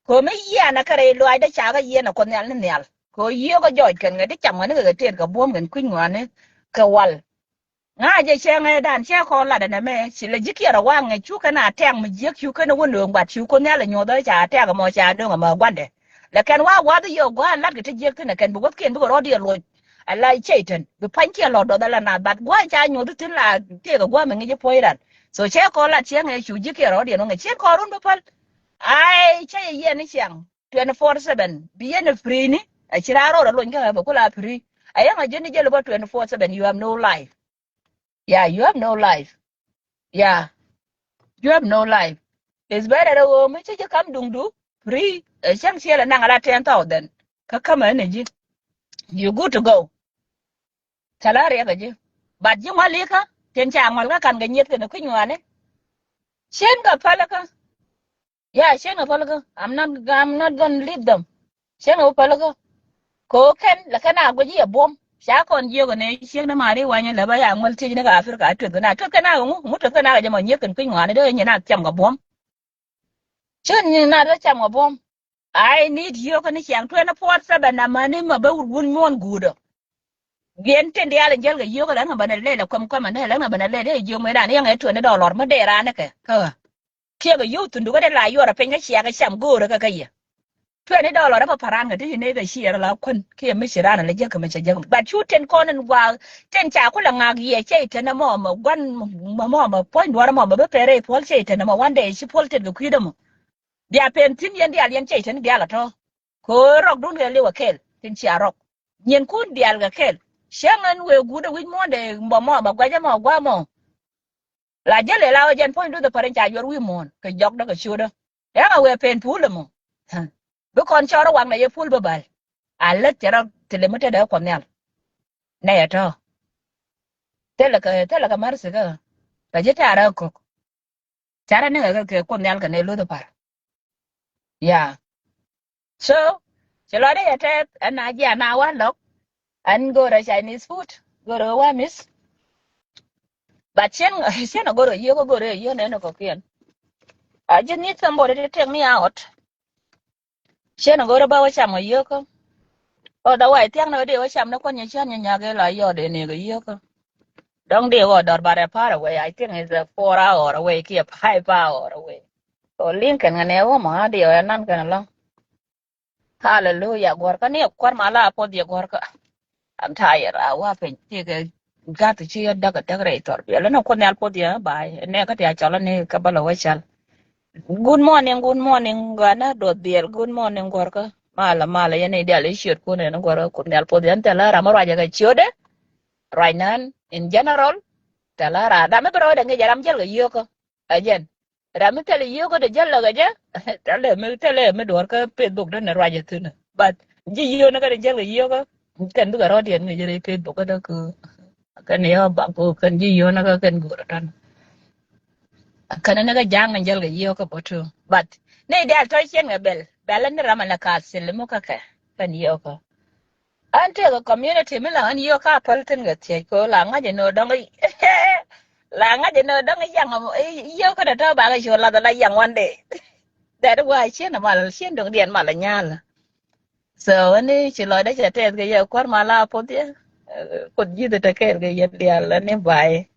Ko mi yieen ɛ kɛ rɛy luaacdä ca kɛ yieen ɛ kuɔth nhial ni nhial ko yiëë kɛ jɔɔc kɛn ŋɛ ti cam ŋɛ ni kɛ kɛ tëët kɛ buɔ̱m kɛn kui̱ny ŋɔaani kɛ wal. Ŋa̱cä cɛ ŋäcdan cɛ kɔn lat ɛn ɛmɛ ci lɛ ji̱ kiɛɛr ɛ waŋ ɛ cu kɛn a tɛ̈k mi jiäk cu kɛn ɛ wä nööŋ bat cu kuoth nhial ɛ nyuɔ̱th ɛ ca tɛ̈k ɛmɔ ca döŋ ɛmɔ gua̱ndɛ. Lɛ kɛn wa gua̱th yɛ gua̱a̱n lat kɛ ti jiäk thi̱n ɛ kɛn bi wäthkiɛn bikɛ rɔ̱diɛn loc. Ala cɛy-tan bi pa̱nykiɛn lɔ duɔth ala nath bat gua̱a̱n ca nyuɔ̱th thi̱n la tëëk ɛ gua̱a̱n mi ŋi̱c ɛ puɔ̱cdan. So cɛ kɔn lat cɛ ŋäc cu ji̱ kiɛɛr ɛ rɔ̱diɛn wä ŋäc cien kɔn run bi päl. Ai cɛ yɛ yɛn ni ciaŋ twenty four seven bi yɛn ɛ free ni. Ɛ ci raan rɔɔd ɛ lony kä ɣä bɛ kula free. Ɛ yɛn ɛ ji̱n ni jɛ lupä twenty four seven you have no life. Yeah, you have no life. Yeah. You have no life. It's better to go mi ci ji̱ kam duŋdu free. Ɛ cäŋ ciɛ lɛ naŋ ala ten thousand kä kämɛ ni ji̱. You good to go. Tɛlä riɛk ɛ ji̱. But ji̱ ŋual ikä tin ca ŋual kä kan kɛ nyieth kɛn kui̱ nyuani. Cien kɛ päl kä. Yeah, cien kɛ päl kä. I'm not, I'm not gonna leave them. Cien kɛ päl kä. Ko kɛn lɛ kɛn a guic i̱ ɛ buɔ̱m ca kɔn jiök ɛ nɛ ciek ni mari wanyɛ lɛ bä ya ŋual tiec ni kɛ Africa a tueth kɛn a tueth kɛn a kɛ ŋu ŋu tueth kɛn a kɛ jɛ mɔ nyieth kɛn kui̱ ŋuani dee nyin a thiam kɛ buɔ̱m. Cien nyin a dee thiam kɛ buɔ̱m. I need yio̱o̱kä ni ciaŋ twenty four seven amäni ma bä wun muɔ̱ɔ̱n guudä. Giɛn tin diaal in jäl kɛ yio̱o̱kä lɛn kɛ bänɛ lɛl ɛ kuɛm kuɛm ɛn lɛn kɛ bänɛ lɛl i̱ jiök mëëdan i̱ yɛŋɛ twenty dollar mi dee raan ikɛ kä ɣä. Kiɛ kɛ yio̱o̱k thundu kä dee la yuɔr ɛ piny kä ciaŋ kɛ cam go̱o̱rä kɛ kä yɛ. Twenty dollar ɛ pä pa̱ran kɛ ti ci nɛy kɛ ciɛɛr la kuän kiɛ mi ci raan ɛ lɛ jäk kɛ mi cɛ jäk. But cu tin kɔn in gua̱a̱k tin ca kulɛ ŋa̱k yɛ cɛ itɛn ɛmɔ mɛ gua̱n mɛ mɔ mɛ puɔ̱ny duɔ̱ɔ̱r ɛmɔ mɛ bi pɛrɛ ipuɔl cɛ itɛn ɛmɔ one day ci puɔl tet kɛ kui̱dɛ mɔ. Bia pen thi̱n yɛn diaal yɛn cɛ itɛn diaal ɛ tɔ̱. Kɛ ɣöö rɔkdun kɛ liw ɛ kɛl tin cia rɔk. Nyinkun diaal kɛ kɛl. Cäŋ ɛn wëë guut ɛ wi̱c muɔ̱ɔ̱ndɛ bä mɔ bä gua̱cä mɔ gua̱a̱ mɔ. La jäl ɛ la ɣöö jɛn puɔ̱ny duth ɛ päri̱n ca yuɔr wi̱i̱ muɔ̱ɔ̱n kɛ jɔkdä kɛ ciötdä. Ɛŋ ɛ wëë pen puul ɛmɔ. Bi kɔn cɔr ɛ waknɛ yɛ puul bä bäl. A lät cɛ rɔ thilɛ mi tetdɛ ɛ kuɔth nhial. Nɛy ɛ tɔ̱. Thilɛ kɛ thilɛ kɛ mär thikä. Kɛ ji̱ taarä ɛ ko̱k. Carɛ ni kɛ kɛ kuoth nhial kɛ ni luth par. Yeah. So ci lɔcdä yɛ tɛth ɛn a jian a wa lɔk. Ɛn go̱rɛ Chinese food go̱rɛ wa miss. But cien cien a go̱rɛ yiök a go̱rɛ yiök nɛn a kɔkiɛn. I just need somebody to take me out. Cien a go̱rɛ ba wä cam a yiök. Otherwise thia̱k ni wä dee wä cam ni kuɔn nyɛ cian nyɛ nyak ila yɔt in ikɛ yiök. Dɔ̱ŋ dee wä dɔr barɛ par away. I think it's a four hour away kiɛ five hour away. So liŋ kɛn kɛn ɛ wä mɔ a dee wä nan kɛn alɔŋ. Hallelujah guɔrkä ni kuar ma la puɔth yɛ guɔrkä. I'm tired a wa piny ti kɛ gat ci yɛ dak dak rɛy thɔr biɛl ni kuoth nhial puɔth yɛ bai nɛ kä ti a cɔl ni kä bä lɛ wä cal. Good morning, good morning gana duɔth biɛl. Good morning guɔrkä. Malä malä yɛn i̱ dial i̱ ciöt kun ɛn guɔrkä kuoth nhial puɔth yɛn thɛl ram ruacɛ kɛ ciötdɛ. Ruac nan in general. Thɛl ram mi bi rɔɔdɛ ŋic ɛ ram jäl kɛ yio̱kä. Ɛ jɛn ram mi thɛl yio̱kä dee jäl lɛ kɛ jɛ. Thɛl mi thɛl mi duɔr kä Facebook dee nɛ ruacɛ thi̱n. But ji̱ yio̱kä dee jäl kɛ yio̱kä. Kɛn bikɛ rɔɔdiɛn ŋic rɛy Facebook kä dee kɛ kɛn yɛ bak kɛ kɛn ji̱ yio̱kä kɛn go̱o̱r tɔn. Kɛn ni kɛ ja̱a̱ŋ ni jäl kɛ yio̱kä bä tu. But ni diaal tɔ̱ cien kɛ bɛl bɛl ni ram ala ka thil mi kä kɛ kɛn yio̱kä. An tëëkɛ community mi la ɣän yio̱k ka päl thi̱n kɛ thiec kɛ ɣöö la ŋa̱c ɛn ɣöö dɔ̱ŋ la ŋa̱c ɛn ɣöö dɔ̱ŋ yaŋ yio̱k kä tɔ̱tɔ̱ bakɛ cu lath ala yaŋ one day. That why cien mal cien duŋdiɛn mal nyal. So ɛn ni ci lɔcdä cɛ tɛth kɛ yɛ kua̱r mal a puɔth yɛ. Kuoth ji̱th ɛ te kɛɛl kɛ yɛn diaal ɛn ni bay.